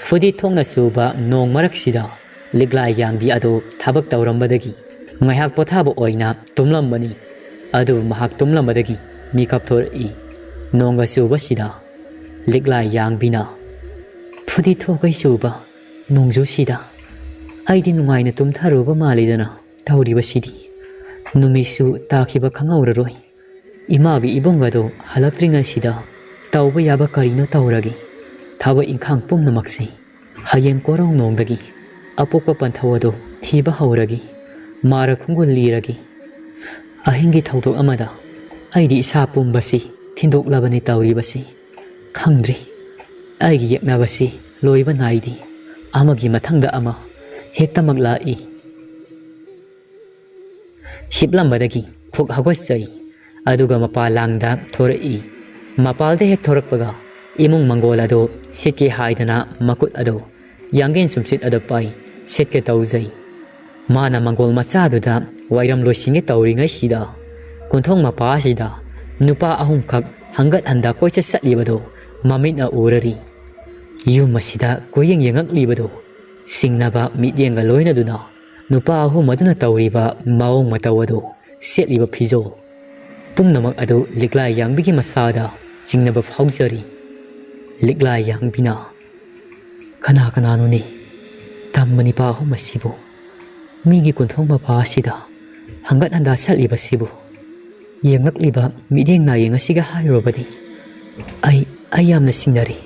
ꯐꯨꯗꯤ ꯊꯣꯛꯅ ꯆꯨꯕ ꯅꯣꯡ ꯃꯔꯛꯁꯤꯗ ꯂꯤꯛꯂꯥ ꯌꯥꯡꯕꯤ ꯑꯗꯨ ꯊꯕꯛ ꯇꯧꯔꯝꯕꯗꯒꯤ ꯉꯥꯏꯍꯥꯛ ꯄꯣꯊꯥꯕ ꯑꯣꯏꯅ ꯇꯨꯝꯂꯝꯕꯅꯤ꯫ ꯑꯗꯨꯕꯨ ꯃꯍꯥꯛ ꯇꯨꯝꯂꯝꯕꯗꯒꯤ ꯃꯤꯀꯞ ꯊꯣꯔꯛꯏ꯫ ꯅꯣꯡꯒ ꯆꯨꯕꯁꯤꯗ ꯂꯤꯛꯂꯥ ꯌꯥꯡꯕꯤꯅ, "ꯐꯨꯗꯤ ꯊꯣꯛꯈꯩ ꯆꯨꯕ ꯅꯣꯡꯖꯨꯁꯤꯗ ꯑꯩꯗꯤ ꯅꯨꯡꯉꯥꯏꯅ ꯇꯨꯝꯊꯔꯨꯕ ꯃꯥꯜꯂꯤꯗꯅ ꯇꯧꯔꯤꯕꯁꯤꯗꯤ꯫ ꯅꯨꯃꯤꯠꯁꯨ ꯇꯥꯈꯤꯕ ꯈꯪꯍꯧꯔꯔꯣꯏ꯫ ꯏꯃꯥꯒꯤ ꯏꯕꯨꯡ ꯑꯗꯨ ꯍꯜꯂꯛꯇ꯭ꯔꯤꯉꯩꯁꯤꯗ ꯇꯧꯕ ꯌꯥꯕ ꯀꯔꯤꯅꯣ ꯇꯧꯔꯒꯦ꯫ ꯊꯕꯛ ꯏꯪꯈꯥꯡ ꯄꯨꯝꯅꯃꯛꯁꯤ ꯍꯌꯦꯡ ꯀꯣꯔꯧꯅꯣꯡꯗꯒꯤ ꯑꯄꯣꯛꯄ ꯄꯟꯊꯧ ꯑꯗꯨ ꯊꯤꯕ ꯍꯧꯔꯒꯦ꯫ ꯃꯥꯔ ꯈꯣꯡꯒꯨꯜ ꯂꯤꯔꯒꯦ꯫ ꯑꯍꯤꯡꯒꯤ ꯊꯧꯗꯣꯛ ꯑꯃꯗ ꯑꯩꯗꯤ ꯏꯁꯥ ꯄꯨꯝꯕꯁꯤ ꯊꯤꯟꯗꯣꯛꯂꯕꯅꯤ ꯇꯧꯔꯤꯕꯁꯤ꯫ ꯈꯪꯗ꯭ꯔꯤ꯫ ꯑꯩꯒꯤ ꯌꯦꯛꯅꯕꯁꯤ ꯂꯣꯏꯕ ꯅꯥꯏꯗꯦ꯫ ꯑꯃꯒꯤ ꯃꯊꯪꯗ ꯑꯃ ꯍꯦꯛꯇꯃꯛ ꯂꯥꯛꯏ꯫" ꯍꯤꯞꯂꯝꯕꯗꯒꯤ ꯐꯨꯛ ꯍꯧꯒꯠꯆꯩ꯫ ꯑꯗꯨꯒ ꯃꯄꯥꯜ ꯂꯥꯡꯗ ꯊꯣꯔꯛꯏ꯫ ꯃꯄꯥꯜꯗ ꯍꯦꯛ ꯊꯣꯔꯛꯄꯒ ꯏꯃꯨꯡ ꯃꯪꯒꯣꯜ ꯑꯗꯨ ꯁꯤꯠꯀꯦ ꯍꯥꯏꯗꯅ ꯃꯈꯨꯠ ꯑꯗꯨ ꯌꯥꯡꯒꯦꯟ ꯁꯨꯝꯆꯤꯠ ꯑꯗꯨ ꯄꯥꯏ, ꯁꯤꯠꯀꯦ ꯇꯧꯖꯩ꯫ ꯃꯥꯅ ꯃꯪꯒꯣꯜ ꯃꯆꯥꯗꯨꯗ ꯋꯥꯏꯔꯝ ꯂꯣꯏꯁꯤꯟꯒꯦ ꯇꯧꯔꯤꯉꯩꯁꯤꯗ ꯀꯣꯟꯊꯣꯡ ꯃꯄꯥ ꯑꯁꯤꯗ ꯅꯨꯄꯥ ꯑꯍꯨꯝꯈꯛ ꯍꯪꯒꯠ ꯍꯟꯗ ꯀꯣꯏꯆꯠ ꯆꯠꯂꯤꯕꯗꯨ ꯃꯃꯤꯠꯅ ꯎꯔꯔꯤ꯫ ꯌꯨꯝ ꯑꯁꯤꯗ ꯀꯣꯏꯌꯦꯡ ꯌꯦꯡꯉꯛꯂꯤꯕꯗꯨ ꯆꯤꯡꯅꯕ ꯃꯤꯠꯌꯦꯡꯒ ꯂꯣꯏꯅꯗꯨꯅ ꯅꯨꯄꯥ ꯑꯍꯨꯝ ꯑꯗꯨꯅ ꯇꯧꯔꯤꯕ ꯃꯑꯣꯡ ꯃꯇꯧ ꯑꯗꯨ, ꯁꯦꯠꯂꯤꯕ ꯐꯤꯖꯣꯜ ꯄꯨꯝꯅꯃꯛ ꯑꯗꯨ ꯂꯤꯛꯂꯥ ꯌꯥꯡꯕꯤꯒꯤ ꯃꯁꯥꯗ ꯆꯤꯡꯅꯕ ꯐꯥꯎꯖꯔꯤ꯫ ꯂꯤꯛꯂꯥ ꯌꯥꯡꯕꯤꯅ, "ꯀꯅꯥ ꯀꯅꯥꯅꯣꯅꯦ ꯇꯝꯕ ꯅꯤꯄꯥ ꯑꯍꯨꯝ ꯑꯁꯤꯕꯨ? ꯃꯤꯒꯤ ꯀꯣꯟꯊꯣꯡ ꯃꯄꯥ ꯑꯁꯤꯗ ꯍꯪꯒꯠ ꯍꯟꯗꯥ ꯆꯠꯂꯤꯕꯁꯤꯕꯨ? ꯌꯦꯡꯂꯛꯂꯤꯕ ꯃꯤꯠꯌꯦꯡ ꯅꯥꯌꯦꯡ ꯑꯁꯤꯒ ꯍꯥꯏꯔꯨꯔꯕꯗꯤ ꯑꯩ, ꯑꯩ ꯌꯥꯝꯅ ꯆꯤꯡꯅꯔꯤ꯫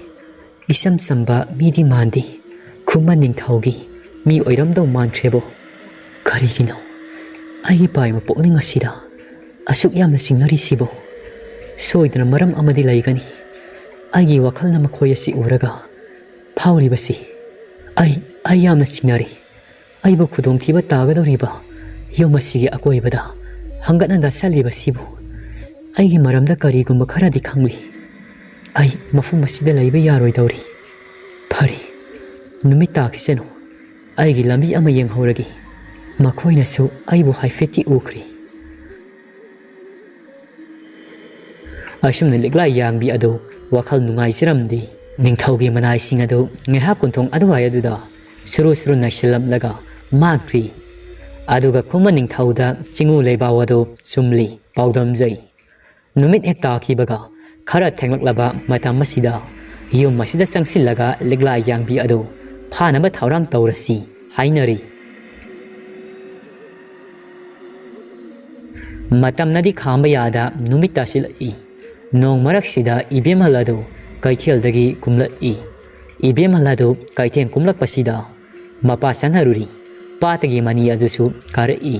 ꯏꯆꯝ ꯆꯝꯕ ꯃꯤꯗꯤ ꯃꯥꯟꯗꯦ꯫ ꯈꯨꯃꯟ ꯅꯤꯡꯊꯧꯒꯤ ꯃꯤ ꯑꯣꯏꯔꯝꯗꯧ ꯃꯥꯟꯈ꯭ꯔꯦꯕꯣ꯫ ꯀꯔꯤꯒꯤꯅꯣ ꯑꯩꯒꯤ ꯄꯥꯏꯕ ꯄꯨꯛꯅꯤꯡ ꯑꯁꯤꯗ ꯑꯁꯨꯛ ꯌꯥꯝꯅ ꯆꯤꯡꯅꯔꯤꯁꯤꯕꯣ? ꯁꯣꯏꯗꯅ ꯃꯔꯝ ꯑꯃꯗꯤ ꯂꯩꯒꯅꯤ꯫ ꯑꯩꯒꯤ ꯋꯥꯈꯜꯅ ꯃꯈꯣꯏ ꯑꯁꯤ ꯎꯔꯒ ꯐꯥꯎꯔꯤꯕꯁꯤ꯫ ꯑꯩ, ꯑꯩ ꯌꯥꯝꯅ ꯆꯤꯡꯅꯔꯤ꯫ ꯑꯩꯕꯨ ꯈꯨꯗꯣꯡꯊꯤꯕ ꯇꯥꯒꯗꯧꯔꯤꯕ ꯌꯨꯝ ꯑꯁꯤꯒꯤ ꯑꯀꯣꯏꯕꯗ ꯍꯪꯒꯠ ꯍꯟꯗ ꯆꯠꯂꯤꯕꯁꯤꯕꯨ? ꯑꯩꯒꯤ ꯃꯔꯝꯗ ꯀꯔꯤꯒꯨꯝꯕ ꯈꯔꯗꯤ ꯈꯪꯂꯤ꯫ ꯑꯩ ꯃꯐꯝ ꯑꯁꯤꯗ ꯂꯩꯕ ꯌꯥꯔꯣꯏꯗꯧꯔꯤ꯫ ꯐꯔꯦ, ꯅꯨꯃꯤꯠ ꯇꯥꯈꯤꯁꯅꯨ꯫ ꯑꯩꯒꯤ ꯂꯝꯕꯤ ꯑꯃ ꯌꯦꯡꯍꯧꯔꯒꯦ꯫ ꯃꯈꯣꯏꯅꯁꯨ ꯑꯩꯕꯨ ꯍꯥꯏꯐꯦꯠꯇꯤ ꯎꯈ꯭ꯔꯦ꯫" ꯑꯁꯨꯝꯅ ꯂꯤꯛꯂꯥ ꯌꯥꯡꯕꯤ ꯑꯗꯨ ꯋꯥꯈꯜ ꯅꯨꯡꯉꯥꯏꯖꯔꯝꯗꯦ꯫ ꯅꯤꯡꯊꯧꯒꯤ ꯃꯅꯥꯏꯁꯤꯡ ꯑꯗꯨ ꯉꯥꯏꯍꯥꯛ ꯀꯨꯟꯊꯣꯡ ꯑꯗꯨꯋꯥꯏ ꯑꯗꯨꯗ ꯁꯨꯔꯨ ꯁꯨꯔꯨ ꯅꯩꯁꯤꯜꯂꯝꯂꯒ ꯃꯥꯡꯈ꯭ꯔꯤ꯫ ꯑꯗꯨꯒ ꯈꯨꯃꯟ ꯅꯤꯡꯊꯧꯗ ꯆꯤꯡꯉꯨ ꯂꯩꯕꯥꯎ ꯑꯗꯨ ꯆꯨꯝꯂꯤ ꯄꯥꯎꯗꯝꯖꯩ꯫ ꯅꯨꯃꯤꯠ ꯍꯦꯛ ꯇꯥꯈꯤꯕꯒ ꯈꯔ ꯊꯦꯡꯂꯛꯂꯕ ꯃꯇꯝ ꯑꯁꯤꯗ ꯌꯨꯝ ꯑꯁꯤꯗ ꯆꯪꯁꯤꯜꯂꯒ ꯂꯤꯛꯂꯥ ꯌꯥꯡꯕꯤ ꯑꯗꯨ ꯐꯥꯅꯕ ꯊꯧꯔꯥꯡ ꯇꯧꯔꯁꯤ ꯍꯥꯏꯅꯔꯤ꯫ ꯃꯇꯝꯅꯗꯤ ꯈꯥꯝꯕ ꯌꯥꯗ ꯅꯨꯃꯤꯠ ꯇꯥꯁꯤꯜꯂꯛꯏ꯫ ꯅꯣꯡ ꯃꯔꯛꯁꯤꯗ ꯏꯕꯦꯝꯍꯜ ꯑꯗꯨ ꯀꯩꯊꯦꯜꯗꯒꯤ ꯀꯨꯝꯂꯛꯏ꯫ ꯏꯕꯦꯝꯍꯜ ꯑꯗꯨ ꯀꯩꯊꯦꯜ ꯀꯨꯝꯂꯛꯄꯁꯤꯗ ꯃꯄꯥ ꯆꯪꯅꯔꯨꯔꯤ꯫ ꯄꯥꯠꯇꯒꯤ ꯃꯅꯤ ꯑꯗꯨꯁꯨ ꯀꯥꯔꯛꯏ꯫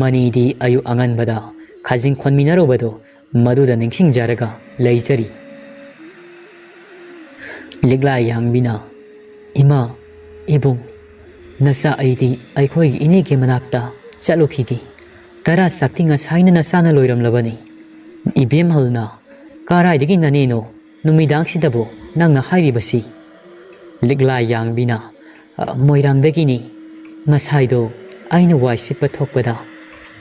ꯃꯅꯤꯗꯤ ꯑꯌꯨꯛ ꯑꯉꯟꯕꯗ ꯈꯥꯖꯤꯡ ꯈꯣꯟꯃꯤꯟꯅꯔꯨꯕꯗꯣ ꯃꯗꯨꯗ ꯅꯤꯡꯁꯤꯡꯖꯔꯒ ꯂꯩꯖꯔꯤ꯫ ꯂꯤꯛꯂꯥ ꯌꯥꯡꯕꯤꯅ, "ꯏꯃꯥ, ꯏꯕꯨꯡ, ꯅꯆꯥ ꯑꯩꯗꯤ ꯑꯩꯈꯣꯏꯒꯤ ꯏꯅꯦꯒꯤ ꯃꯅꯥꯛꯇ ꯆꯠꯂꯨꯈꯤꯒꯦ꯫ ꯇꯔꯥ ꯆꯥꯛꯇꯤ ꯉꯁꯥꯏꯅ ꯅꯆꯥꯅ ꯂꯣꯏꯔꯝꯂꯕꯅꯤ꯫ ꯏꯕꯦꯝꯍꯜꯅ, ꯀꯔꯥꯏꯗꯒꯤ ꯅꯅꯦꯅꯣ ꯅꯨꯃꯤꯗꯥꯡꯁꯤꯗꯕꯨ ꯅꯪꯅ ꯍꯥꯏꯔꯤꯕꯁꯤ?" ꯂꯤꯛꯂꯥ ꯌꯥꯡꯕꯤꯅ, "ꯑ, ꯃꯣꯏꯔꯥꯡꯗꯒꯤꯅꯤ꯫ ꯉꯁꯥꯏꯗꯣ ꯑꯩꯅ ꯋꯥꯏ ꯁꯤꯠꯄ ꯊꯣꯛꯄꯗ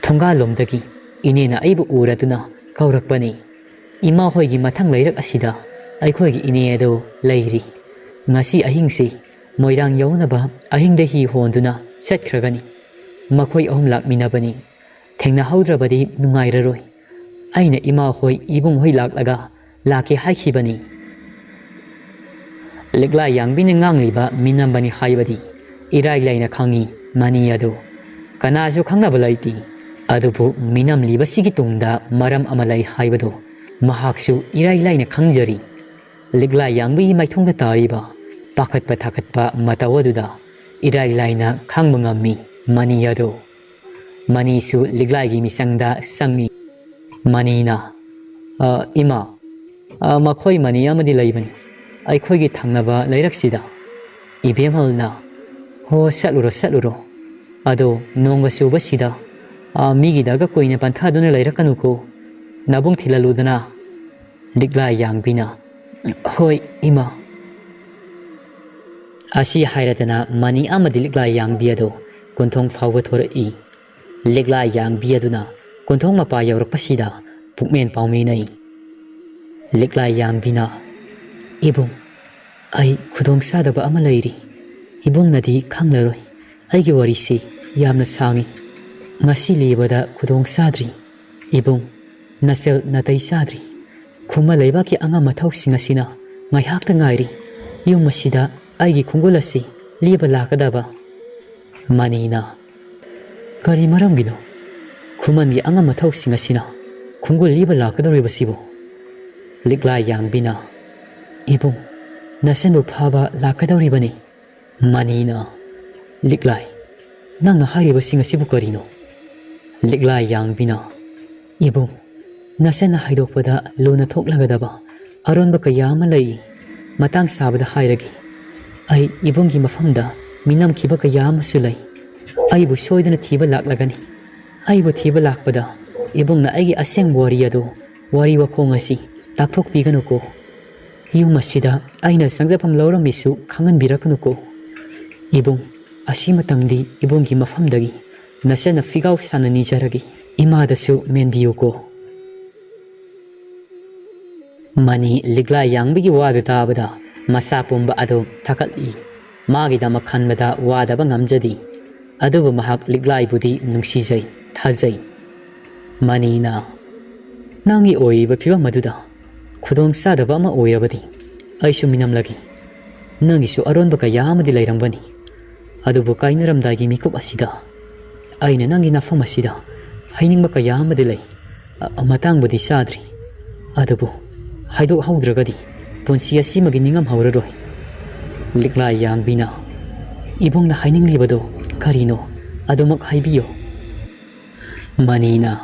ꯊꯣꯡꯒꯥꯜꯂꯣꯝꯗꯒꯤ ꯏꯅꯦꯅ ꯑꯩꯕꯨ ꯎꯔꯗꯨꯅ ꯀꯧꯔꯛꯄꯅꯤ꯫ ꯏꯃꯥ ꯍꯣꯏꯒꯤ ꯃꯊꯪ ꯂꯩꯔꯛ ꯑꯁꯤꯗ ꯑꯩꯈꯣꯏꯒꯤ ꯏꯅꯦ ꯑꯗꯨ ꯂꯩꯔꯤ꯫ ꯉꯁꯤ ꯑꯍꯤꯡꯁꯤ ꯃꯣꯏꯔꯥꯡ ꯌꯧꯅꯕ ꯑꯍꯤꯡꯗ ꯍꯤ ꯍꯣꯟꯗꯨꯅ ꯆꯠꯈ꯭ꯔꯒꯅꯤ꯫ ꯃꯈꯣꯏ ꯑꯍꯨꯝ ꯂꯥꯛꯃꯤꯟꯅꯕꯅꯤ꯫ ꯊꯦꯡꯅꯍꯧꯗ꯭ꯔꯕꯗꯤ ꯅꯨꯡꯉꯥꯏꯔꯔꯣꯏ꯫ ꯑꯩꯅ ꯏꯃꯥ ꯍꯣꯏ, ꯏꯕꯨꯡ ꯍꯣꯏ ꯂꯥꯛꯂꯒ ꯂꯥꯛꯀꯦ ꯍꯥꯏꯈꯤꯕꯅꯤ꯫" ꯂꯤꯛꯂꯥ ꯌꯥꯡꯕꯤꯅ ꯉꯥꯡꯂꯤꯕ ꯃꯤꯅꯝꯕꯅꯤ ꯍꯥꯏꯕꯗꯤ ꯏꯔꯥꯏ ꯂꯥꯏꯅ ꯈꯪꯏ ꯃꯅꯤ ꯑꯗꯨ꯫ ꯀꯅꯥꯁꯨ ꯈꯪꯅꯕ ꯂꯩꯇꯦ꯫ ꯑꯗꯨꯕꯨ ꯃꯤꯅꯝꯂꯤꯕꯁꯤꯒꯤ ꯇꯨꯡꯗ ꯃꯔꯝ ꯑꯃ ꯂꯩ ꯍꯥꯏꯕꯗꯨ ꯃꯍꯥꯛꯁꯨ ꯏꯔꯥꯏ ꯂꯥꯏꯅ ꯈꯪꯖꯔꯤ꯫ ꯂꯤꯛꯂꯥ ꯌꯥꯡꯕꯤꯒꯤ ꯃꯥꯏꯊꯣꯡꯗ ꯇꯥꯔꯤꯕ ꯄꯥꯈꯠꯄ ꯊꯥꯀꯠꯄ ꯃꯇꯧ ꯑꯗꯨꯗ ꯏꯔꯥꯏ ꯂꯥꯏꯅ ꯈꯪꯕ ꯉꯝꯃꯤ ꯃꯅꯤ ꯑꯗꯨ꯫ ꯃꯅꯤꯁꯨ ꯂꯤꯛꯂꯥꯏꯒꯤ ꯃꯤꯆꯪꯗ ꯆꯪꯉꯤ꯫ ꯃꯅꯤꯅ, "ꯑ, ꯏꯃꯥ, ꯑ, ꯃꯈꯣꯏ ꯃꯅꯤ ꯑꯃꯗꯤ ꯂꯩꯕꯅꯤ꯫ ꯑꯩꯈꯣꯏꯒꯤ ꯊꯪꯅꯕ ꯂꯩꯔꯛꯁꯤꯗ꯫" ꯏꯕꯦꯝꯍꯜꯅ, "ꯍꯣ, ꯆꯠꯂꯨꯔꯣ, ꯆꯠꯂꯨꯔꯣ꯫ ꯑꯗꯣ ꯅꯣꯡꯒ ꯆꯨꯕꯁꯤꯗ, ꯑ, ꯃꯤꯒꯤꯗꯒ ꯀꯨꯏꯅ ꯄꯟꯊꯗꯨꯅ ꯂꯩꯔꯛꯀꯅꯨꯀꯣ꯫ ꯅꯕꯨꯡ ꯊꯤꯜꯍꯜꯂꯨꯗꯅ꯫" ꯂꯤꯛꯂꯥ ꯌꯥꯡꯕꯤꯅ, "ꯍꯣꯏ, ꯏꯃꯥ꯫" ꯑꯁꯤ ꯍꯥꯏꯔꯗꯅ ꯃꯅꯤ ꯑꯃꯗꯤ ꯂꯤꯛꯂꯥ ꯌꯥꯡꯕꯤ ꯑꯗꯨ ꯀꯣꯟꯊꯣꯡ ꯐꯥꯎꯕ ꯊꯣꯔꯛꯏ꯫ ꯂꯤꯛꯂꯥ ꯌꯥꯡꯕꯤ ꯑꯗꯨꯅ ꯀꯣꯟꯊꯣꯡ ꯃꯄꯥ ꯌꯧꯔꯛꯄꯁꯤꯗ ꯄꯨꯛꯃꯦꯟ ꯄꯥꯎꯃꯤꯅꯩ꯫ ꯂꯤꯛꯂꯥ ꯌꯥꯡꯕꯤꯅ, "ꯏꯕꯨꯡ, ꯑꯩ ꯈꯨꯗꯣꯡ ꯆꯥꯗꯕ ꯑꯃ ꯂꯩꯔꯤ꯫ ꯏꯕꯨꯡꯅꯗꯤ ꯈꯪꯂꯔꯣꯏ꯫ ꯑꯩꯒꯤ ꯋꯥꯔꯤꯁꯤ ꯌꯥꯝꯅ ꯁꯥꯡꯉꯤ꯫ ꯉꯁꯤ ꯂꯤꯕꯗ ꯈꯨꯗꯣꯡ ꯆꯥꯗ꯭ꯔꯤ꯫ ꯏꯕꯨꯡ, ꯅꯆꯜ ꯅꯥꯇꯩ ꯆꯥꯗ꯭ꯔꯤ꯫ ꯈꯨꯃꯟ ꯂꯩꯕꯥꯛꯀꯤ ꯑꯉꯝ ꯑꯊꯧꯁꯤꯡ ꯑꯁꯤꯅ ꯉꯥꯏꯍꯥꯛꯇ ꯉꯥꯏꯔꯤ꯫ ꯌꯨꯝ ꯑꯁꯤꯗ ꯑꯩꯒꯤ ꯈꯣꯡꯒꯨꯜ ꯑꯁꯤ ꯂꯤꯕ ꯂꯥꯛꯀꯗꯕ꯫ ꯃꯅꯤꯅ, ꯀꯔꯤ ꯃꯔꯝꯒꯤꯅꯣ ꯈꯨꯃꯟꯒꯤ ꯑꯉꯝ ꯑꯊꯧꯁꯤꯡ ꯑꯁꯤꯅ ꯈꯣꯡꯒꯨꯜ ꯂꯤꯕ ꯂꯥꯛꯀꯗꯧꯔꯤꯕꯁꯤꯕꯨ? ꯂꯤꯛꯂꯥꯏ ꯌꯥꯡꯕꯤꯅ, ꯏꯕꯨꯡ, ꯅꯆꯟꯕꯨ ꯐꯥꯕ ꯂꯥꯛꯀꯗꯧꯔꯤꯕꯅꯤ꯫ ꯃꯅꯤꯅ, ꯂꯤꯛꯂꯥꯏ, ꯅꯪꯅ ꯍꯥꯏꯔꯤꯕꯁꯤꯡ ꯑꯁꯤꯕꯨ ꯀꯔꯤꯅꯣ? ꯂꯤꯛꯂꯥꯏ ꯌꯥꯡꯕꯤꯅ, ꯏꯕꯨꯡ, ꯅꯆꯟꯅ ꯍꯥꯏꯗꯣꯛꯄꯗ ꯂꯨꯅ ꯊꯣꯛꯂꯒꯗꯕ ꯑꯔꯣꯟꯕ ꯀꯌꯥ ꯑꯃ ꯂꯩ꯫ ꯃꯇꯥꯡ ꯆꯥꯕꯗ ꯍꯥꯏꯔꯒꯦ꯫ ꯑꯩ ꯏꯕꯨꯡꯒꯤ ꯃꯐꯝꯗ ꯃꯤꯅꯝꯈꯤꯕ ꯀꯌꯥ ꯑꯃꯁꯨ ꯂꯩ꯫ ꯑꯩꯕꯨ ꯁꯣꯏꯗꯅ ꯊꯤꯕ ꯂꯥꯛꯂꯒꯅꯤ꯫ ꯑꯩꯕꯨ ꯊꯤꯕ ꯂꯥꯛꯄꯗ ꯏꯕꯨꯡꯅ ꯑꯩꯒꯤ ꯑꯁꯦꯡꯕ ꯋꯥꯔꯤ ꯑꯗꯨ, ꯋꯥꯔꯤ ꯋꯥꯈꯣꯡ ꯑꯁꯤ ꯇꯥꯛꯊꯣꯛꯄꯤꯒꯅꯨꯀꯣ꯫ ꯌꯨꯝ ꯑꯁꯤꯗ ꯑꯩꯅ ꯆꯪꯖꯐꯝ ꯂꯧꯔꯝꯃꯤꯁꯨ ꯈꯪꯍꯟꯕꯤꯔꯛꯀꯅꯨꯀꯣ꯫ ꯏꯕꯨꯡ, ꯑꯁꯤꯃꯇꯪꯗꯤ ꯏꯕꯨꯡꯒꯤ ꯃꯐꯝꯗꯒꯤ ꯅꯆꯟꯅ ꯐꯤꯒꯥꯎ ꯁꯥꯅ ꯅꯤꯖꯔꯒꯦ꯫ ꯏꯃꯥꯗꯁꯨ ꯃꯦꯟꯕꯤꯌꯨꯀꯣ꯫ ꯃꯅꯤ ꯂꯤꯛꯂꯥꯏ ꯌꯥꯡꯕꯤꯒꯤ ꯋꯥꯗꯨ ꯇꯥꯕꯗ ꯃꯁꯥ ꯄꯨꯝꯕ ꯑꯗꯨ ꯊꯥꯀꯠꯂꯤ꯫ ꯃꯥꯒꯤꯗꯃꯛ ꯈꯟꯕꯗ ꯋꯥꯗꯕ ꯉꯝꯖꯗꯦ꯫ ꯑꯗꯨꯕꯨ ꯃꯍꯥꯛ ꯂꯤꯛꯂꯥꯏꯕꯨꯗꯤ ꯅꯨꯡꯁꯤꯖꯩ, ꯊꯥꯖꯩ꯫ ꯃꯅꯤꯅ, ꯅꯪꯒꯤ ꯑꯣꯏꯔꯤꯕ ꯐꯤꯕꯝ ꯑꯗꯨꯗ ꯈꯨꯗꯣꯡ ꯆꯥꯗꯕ ꯑꯃ ꯑꯣꯏꯔꯕꯗꯤ ꯑꯩꯁꯨ ꯃꯤꯅꯝꯂꯒꯦ꯫ ꯅꯪꯒꯤꯁꯨ ꯑꯔꯣꯟꯕ ꯀꯌꯥ ꯑꯃꯗꯤ ꯂꯩꯔꯝꯒꯅꯤ꯫ ꯑꯗꯨꯕꯨ ꯀꯥꯏꯅꯔꯝꯗꯥꯏꯒꯤ ꯃꯤꯀꯨꯞ ꯑꯁꯤꯗ ꯑꯩꯅ ꯅꯪꯒꯤ ꯅꯐꯝ ꯑꯁꯤꯗ ꯍꯥꯏꯅꯤꯡꯕ ꯀꯌꯥ ꯑꯃꯗꯤ ꯂꯩ꯫ ꯑ-, ꯃꯇꯥꯡꯕꯨꯗꯤ ꯆꯥꯗ꯭ꯔꯤ꯫ ꯑꯗꯨꯕꯨ ꯍꯥꯏꯗꯣꯛꯍꯧꯗ꯭ꯔꯒꯗꯤ ꯄꯨꯟꯁꯤ ꯑꯁꯤꯃꯒꯤ ꯅꯤꯡꯉꯝꯍꯧꯔꯔꯣꯏ꯫ ꯂꯤꯛꯂꯥꯏ ꯌꯥꯡꯕꯤꯅ, ꯏꯕꯨꯡꯅ ꯍꯥꯏꯅꯤꯡꯂꯤꯕꯗꯣ ꯀꯔꯤꯅꯣ? ꯑꯗꯨꯃꯛ ꯍꯥꯏꯕꯤꯌꯨ꯫ ꯃꯅꯤꯅ,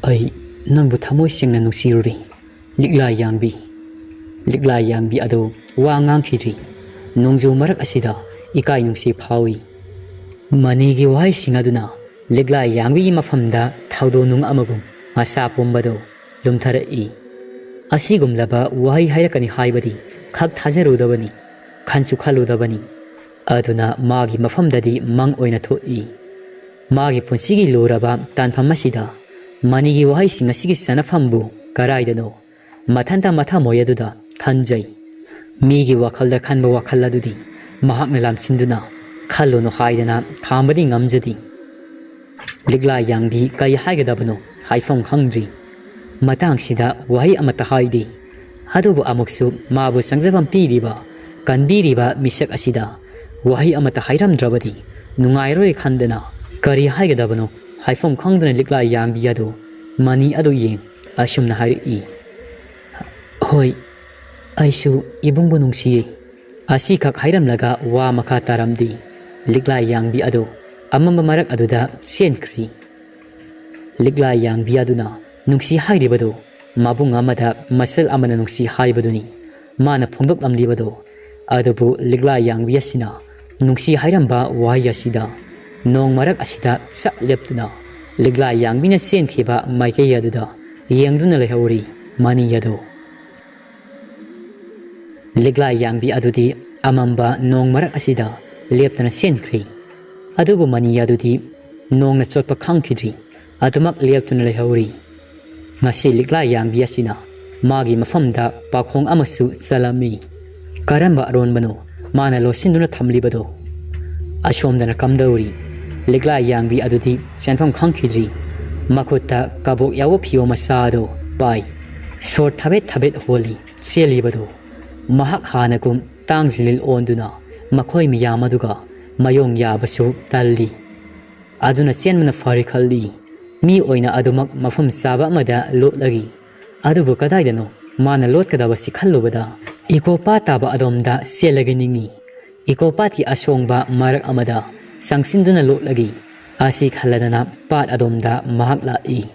ꯑꯩ ꯅꯪꯕꯨ ꯊꯃꯣꯏ ꯁꯦꯡꯅ ꯅꯨꯡꯁꯤꯔꯨꯔꯤ꯫ ꯂꯤꯛꯂꯥꯏ ꯌꯥꯡꯕꯤ꯫ ꯂꯤꯛꯂꯥꯏ ꯌꯥꯡꯕꯤ ꯑꯗꯨ ꯋꯥ ꯉꯥꯡꯈꯤꯗ꯭ꯔꯤ꯫ ꯅꯣꯡꯖꯨ ꯃꯔꯛ ꯑꯁꯤꯗ ꯏꯀꯥꯏ ꯅꯨꯡꯁꯤ ꯐꯥꯎꯏ꯫ ꯃꯅꯤꯒꯤ ꯋꯥꯍꯩꯁꯤꯡ ꯑꯗꯨꯅ ꯂꯤꯛꯂꯥꯏ ꯌꯥꯡꯕꯤꯒꯤ ꯃꯐꯝꯗ ꯊꯧꯗꯣꯛ ꯅꯨꯡ ꯑꯃꯒꯨꯝ ꯃꯁꯥ ꯄꯨꯝꯕꯗꯨ ꯂꯨꯝꯊꯔꯛꯏ꯫ ꯑꯁꯤꯒꯨꯝꯂꯕ ꯋꯥꯍꯩ ꯍꯥꯏꯔꯛꯀꯅꯤ ꯍꯥꯏꯕꯗꯤ ꯈꯛ ꯊꯥꯖꯔꯨꯗꯕꯅꯤ, ꯈꯟꯁꯨ ꯈꯜꯂꯨꯗꯕꯅꯤ꯫ ꯑꯗꯨꯅ ꯃꯥꯒꯤ ꯃꯐꯝꯗꯗꯤ ꯃꯪ ꯑꯣꯏꯅ ꯊꯣꯛꯏ꯫ ꯃꯥꯒꯤ ꯄꯨꯟꯁꯤꯒꯤ ꯂꯨꯔꯕ ꯇꯥꯟꯐꯝ ꯑꯁꯤꯗ ꯃꯅꯤꯒꯤ ꯋꯥꯍꯩꯁꯤꯡ ꯑꯁꯤꯒꯤ ꯆꯅꯐꯝꯕꯨ ꯀꯔꯥꯏꯗꯅꯣ ꯃꯊꯟꯇ ꯃꯊꯃꯣꯏ ꯑꯗꯨꯗ ꯈꯟꯖꯩ꯫ ꯃꯤꯒꯤ ꯋꯥꯈꯜꯗ ꯈꯟꯕ ꯋꯥꯈꯜ ꯑꯗꯨꯗꯤ ꯃꯍꯥꯛꯅ ꯂꯥꯝꯁꯤꯟꯗꯨꯅ ꯈꯜꯂꯨꯅꯨ ꯍꯥꯏꯗꯅ ꯈꯥꯝꯕꯗꯤ ꯉꯝꯖꯗꯦ꯫ ꯂꯤꯛꯂꯥ ꯌꯥꯡꯕꯤ ꯀꯔꯤ ꯍꯥꯏꯒꯗꯕꯅꯣ ꯍꯥꯏꯐꯝ ꯈꯪꯗ꯭ꯔꯤ꯫ ꯃꯇꯥꯡꯁꯤꯗ ꯋꯥꯍꯩ ꯑꯃꯠꯇ ꯍꯥꯏꯗꯦ꯫ ꯑꯗꯨꯕꯨ ꯑꯃꯨꯛꯁꯨ ꯃꯥꯕꯨ ꯆꯪꯖꯐꯝ ꯄꯤꯔꯤꯕ, ꯀꯟꯕꯤꯔꯤꯕ ꯃꯤꯁꯛ ꯑꯁꯤꯗ ꯋꯥꯍꯩ ꯑꯃꯠꯇ ꯍꯥꯏꯔꯝꯗ꯭ꯔꯕꯗꯤ ꯅꯨꯡꯉꯥꯏꯔꯣꯏ ꯈꯟꯗꯅ ꯀꯔꯤ ꯍꯥꯏꯒꯗꯕꯅꯣ ꯍꯥꯏꯐꯝ ꯈꯪꯗꯅ ꯂꯤꯛꯂꯥ ꯌꯥꯡꯕꯤ ꯑꯗꯨ ꯃꯅꯤ ꯑꯗꯨ ꯌꯦꯡ ꯑꯁꯨꯝꯅ ꯍꯥꯏꯔꯛꯏ, "ꯍꯣꯏ, ꯑꯩꯁꯨ ꯏꯕꯨꯡꯕꯨ ꯅꯨꯡꯁꯤꯌꯦ"꯫ ꯑꯁꯤꯈꯛ ꯍꯥꯏꯔꯝꯂꯒ ꯋꯥ ꯃꯈꯥ ꯇꯥꯔꯝꯗꯦ꯫ ꯂꯤꯛꯂꯥ ꯌꯥꯡꯕꯤ ꯑꯗꯨ ꯑꯃꯝꯕ ꯃꯔꯛ ꯑꯗꯨꯗ ꯆꯦꯟꯈ꯭ꯔꯤ꯫ ꯂꯤꯛꯂꯥ ꯌꯥꯡꯕꯤ ꯑꯗꯨꯅ ꯅꯨꯡꯁꯤ ꯍꯥꯏꯔꯤꯕꯗꯨ ꯃꯕꯨꯡ ꯑꯃꯗ ꯃꯆꯜ ꯑꯃꯅ ꯅꯨꯡꯁꯤ ꯍꯥꯏꯕꯗꯨꯅꯤ ꯃꯥꯅ ꯐꯣꯡꯗꯣꯛꯂꯝꯂꯤꯕꯗꯨ꯫ ꯑꯗꯨꯕꯨ ꯂꯤꯛꯂꯥ ꯌꯥꯡꯕꯤ ꯑꯁꯤꯅ ꯅꯨꯡꯁꯤ ꯍꯥꯏꯔꯝꯕ ꯋꯥꯍꯩ ꯑꯁꯤꯗ ꯅꯣꯡ ꯃꯔꯛ ꯑꯁꯤꯗ ꯆꯞ ꯂꯦꯞꯇꯨꯅ ꯂꯤꯛꯂꯥ ꯌꯥꯡꯕꯤꯅ ꯆꯦꯟꯈꯤꯕ ꯃꯥꯏꯀꯩ ꯑꯗꯨꯗ ꯌꯦꯡꯗꯨꯅ ꯂꯩꯍꯧꯔꯤ ꯃꯅꯤ ꯑꯗꯨ꯫ ꯂꯤꯛꯂꯥ ꯌꯥꯡꯕꯤ ꯑꯗꯨꯗꯤ ꯑꯃꯝꯕ ꯅꯣꯡ ꯃꯔꯛ ꯑꯁꯤꯗ ꯂꯦꯞꯇꯅ ꯆꯦꯟꯈ꯭ꯔꯤ꯫ ꯑꯗꯨꯕꯨ ꯃꯅꯤ ꯑꯗꯨꯗꯤ ꯅꯣꯡꯅ ꯆꯣꯠꯄ ꯈꯪꯈꯤꯗ꯭ꯔꯤ꯫ ꯑꯗꯨꯃꯛ ꯂꯦꯞꯇꯨꯅ ꯂꯩꯍꯧꯔꯤ꯫ ꯉꯁꯤ ꯂꯤꯛꯂꯥ ꯌꯥꯡꯕꯤ ꯑꯁꯤꯅ ꯃꯥꯒꯤ ꯃꯐꯝꯗ ꯄꯥꯈꯣꯡ ꯑꯃꯁꯨ ꯆꯜꯂꯝꯃꯤ꯫ ꯀꯔꯝꯕ ꯑꯔꯣꯟꯕꯅꯣ ꯃꯥꯅ ꯂꯣꯠꯁꯤꯟꯗꯨꯅ ꯊꯝꯂꯤꯕꯗꯣ? ꯑꯁꯣꯝꯗꯅ ꯀꯝꯗꯧꯔꯤ? ꯂꯤꯛꯂꯥ ꯌꯥꯡꯕꯤ ꯑꯗꯨꯗꯤ ꯆꯦꯟꯐꯝ ꯈꯪꯈꯤꯗ꯭ꯔꯤ꯫ ꯃꯈꯨꯠꯇ ꯀꯕꯣꯛ ꯌꯥꯎꯕ ꯐꯤꯌꯣ ꯃꯆꯥ ꯑꯗꯨ ꯄꯥꯏ꯫ ꯁꯣꯔ ꯊꯕꯦꯠ ꯊꯕꯦꯠ ꯍꯣꯜꯂꯤ꯫ ꯆꯦꯜꯂꯤꯕꯗꯨ ꯃꯍꯥꯛ ꯍꯥꯟꯅꯒꯨꯝ ꯇꯥꯡ ꯖꯤꯂꯤꯜ ꯑꯣꯟꯗꯨꯅ ꯃꯈꯣꯏ ꯃꯌꯥꯝ ꯑꯗꯨꯒ ꯃꯌꯣꯡ ꯌꯥꯕꯁꯨ ꯇꯜꯂꯤ꯫ ꯑꯗꯨꯅ ꯆꯦꯟꯕꯅ ꯐꯔꯦ ꯈꯜꯂꯤ꯫ ꯃꯤ ꯑꯣꯏꯅ ꯑꯗꯨꯃꯛ ꯃꯐꯝ ꯆꯥꯕ ꯑꯃꯗ ꯂꯣꯠꯂꯒꯤ꯫ ꯑꯗꯨꯕꯨ ꯀꯗꯥꯏꯗꯅꯣ ꯃꯥꯅ ꯂꯣꯠꯀꯗꯕꯁꯤ ꯈꯜꯂꯨꯕꯗ ꯏꯀꯣ ꯄꯥꯠ ꯇꯥꯕ ꯑꯗꯣꯝꯗ ꯆꯦꯜꯂꯒꯦ ꯅꯤꯡꯏ꯫ ꯏꯀꯣ ꯄꯥꯠꯀꯤ ꯑꯁꯣꯡꯕ ꯃꯔꯛ ꯑꯃꯗ ꯆꯪꯁꯤꯟꯗꯨꯅ ꯂꯣꯠꯂꯒꯤ꯫ ꯑꯁꯤ ꯈꯜꯂꯗꯅ ꯄꯥꯠ ꯑꯗꯣꯝꯗ ꯃꯍꯥꯛ ꯂꯥꯛꯏ꯫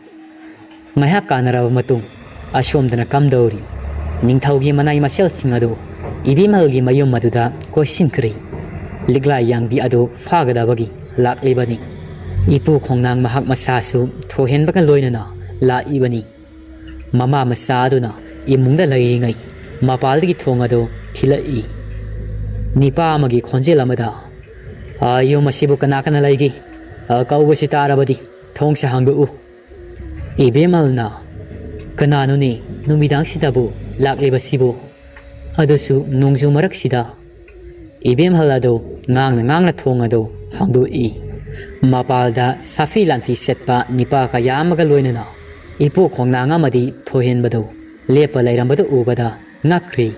ꯉꯥꯏꯍꯥꯛ ꯀꯥꯟꯅꯔꯕ ꯃꯇꯨꯡ ꯑꯁꯣꯝꯗꯅ ꯀꯝꯗꯧꯔꯤ? ꯅꯤꯡꯊꯧꯒꯤ ꯃꯅꯥꯏ ꯃꯁꯦꯜꯁꯤꯡ ꯑꯗꯨ ꯏꯕꯦꯝꯍꯜꯒꯤ ꯃꯌꯨꯝ ꯑꯗꯨꯗ ꯀꯣꯏꯁꯤꯟꯈ꯭ꯔꯤ꯫ ꯂꯤꯛꯂꯥ ꯌꯥꯡꯕꯤ ꯑꯗꯨ ꯐꯥꯒꯗꯕꯒꯤ ꯂꯥꯛꯂꯤꯕꯅꯤ꯫ ꯏꯄꯨ ꯈꯣꯡꯅꯥꯡ ꯃꯍꯥꯛ ꯃꯁꯥꯁꯨ ꯊꯣꯏꯍꯦꯟꯕꯒ ꯂꯣꯏꯅꯅ ꯂꯥꯛꯏꯕꯅꯤ꯫ ꯃꯃꯥ ꯃꯆꯥ ꯑꯗꯨꯅ ꯏꯃꯨꯡꯗ ꯂꯩꯔꯤꯉꯩ ꯃꯄꯥꯜꯗꯒꯤ ꯊꯣꯡ ꯑꯗꯨ ꯊꯤꯜꯂꯛꯏ꯫ ꯅꯤꯄꯥ ꯑꯃꯒꯤ ꯈꯣꯟꯖꯦꯜ ꯑꯃꯗ, "ꯑꯥ, ꯌꯨꯝ ꯑꯁꯤꯕꯨ ꯀꯅꯥ ꯀꯅꯥ ꯂꯩꯒꯦ? ꯑꯥ, ꯀꯧꯕꯁꯤ ꯇꯥꯔꯕꯗꯤ ꯊꯣꯡꯁꯦ ꯍꯥꯡꯗꯣꯛꯎ"꯫ ꯏꯕꯦꯝꯃꯜꯅ, "ꯀꯅꯥꯅꯣꯅꯦ ꯅꯨꯃꯤꯗꯥꯡꯁꯤꯗꯕꯨ ꯂꯥꯛꯂꯤꯕꯁꯤꯕꯨ?" ꯑꯗꯨꯁꯨ ꯅꯣꯡꯖꯨ ꯃꯔꯛꯁꯤꯗ꯫ ꯏꯕꯦꯝꯍꯜ ꯑꯗꯨ ꯉꯥꯡꯅ ꯉꯥꯡꯅ ꯊꯣꯡ ꯑꯗꯨ ꯍꯥꯡꯗꯣꯛꯏ꯫ ꯃꯄꯥꯜꯗ ꯁꯥꯐꯤ ꯂꯥꯟꯐꯤ ꯁꯦꯠꯄ ꯅꯤꯄꯥ ꯀꯌꯥ ꯑꯃꯒ ꯂꯣꯏꯅꯅ ꯏꯄꯨ ꯈꯣꯡꯅꯥꯡ ꯑꯃꯗꯤ ꯊꯣꯏꯍꯦꯟꯕꯗꯨ ꯂꯦꯞꯄ ꯂꯩꯔꯝꯕꯗꯨ ꯎꯕꯗ ꯉꯛꯈ꯭ꯔꯤ꯫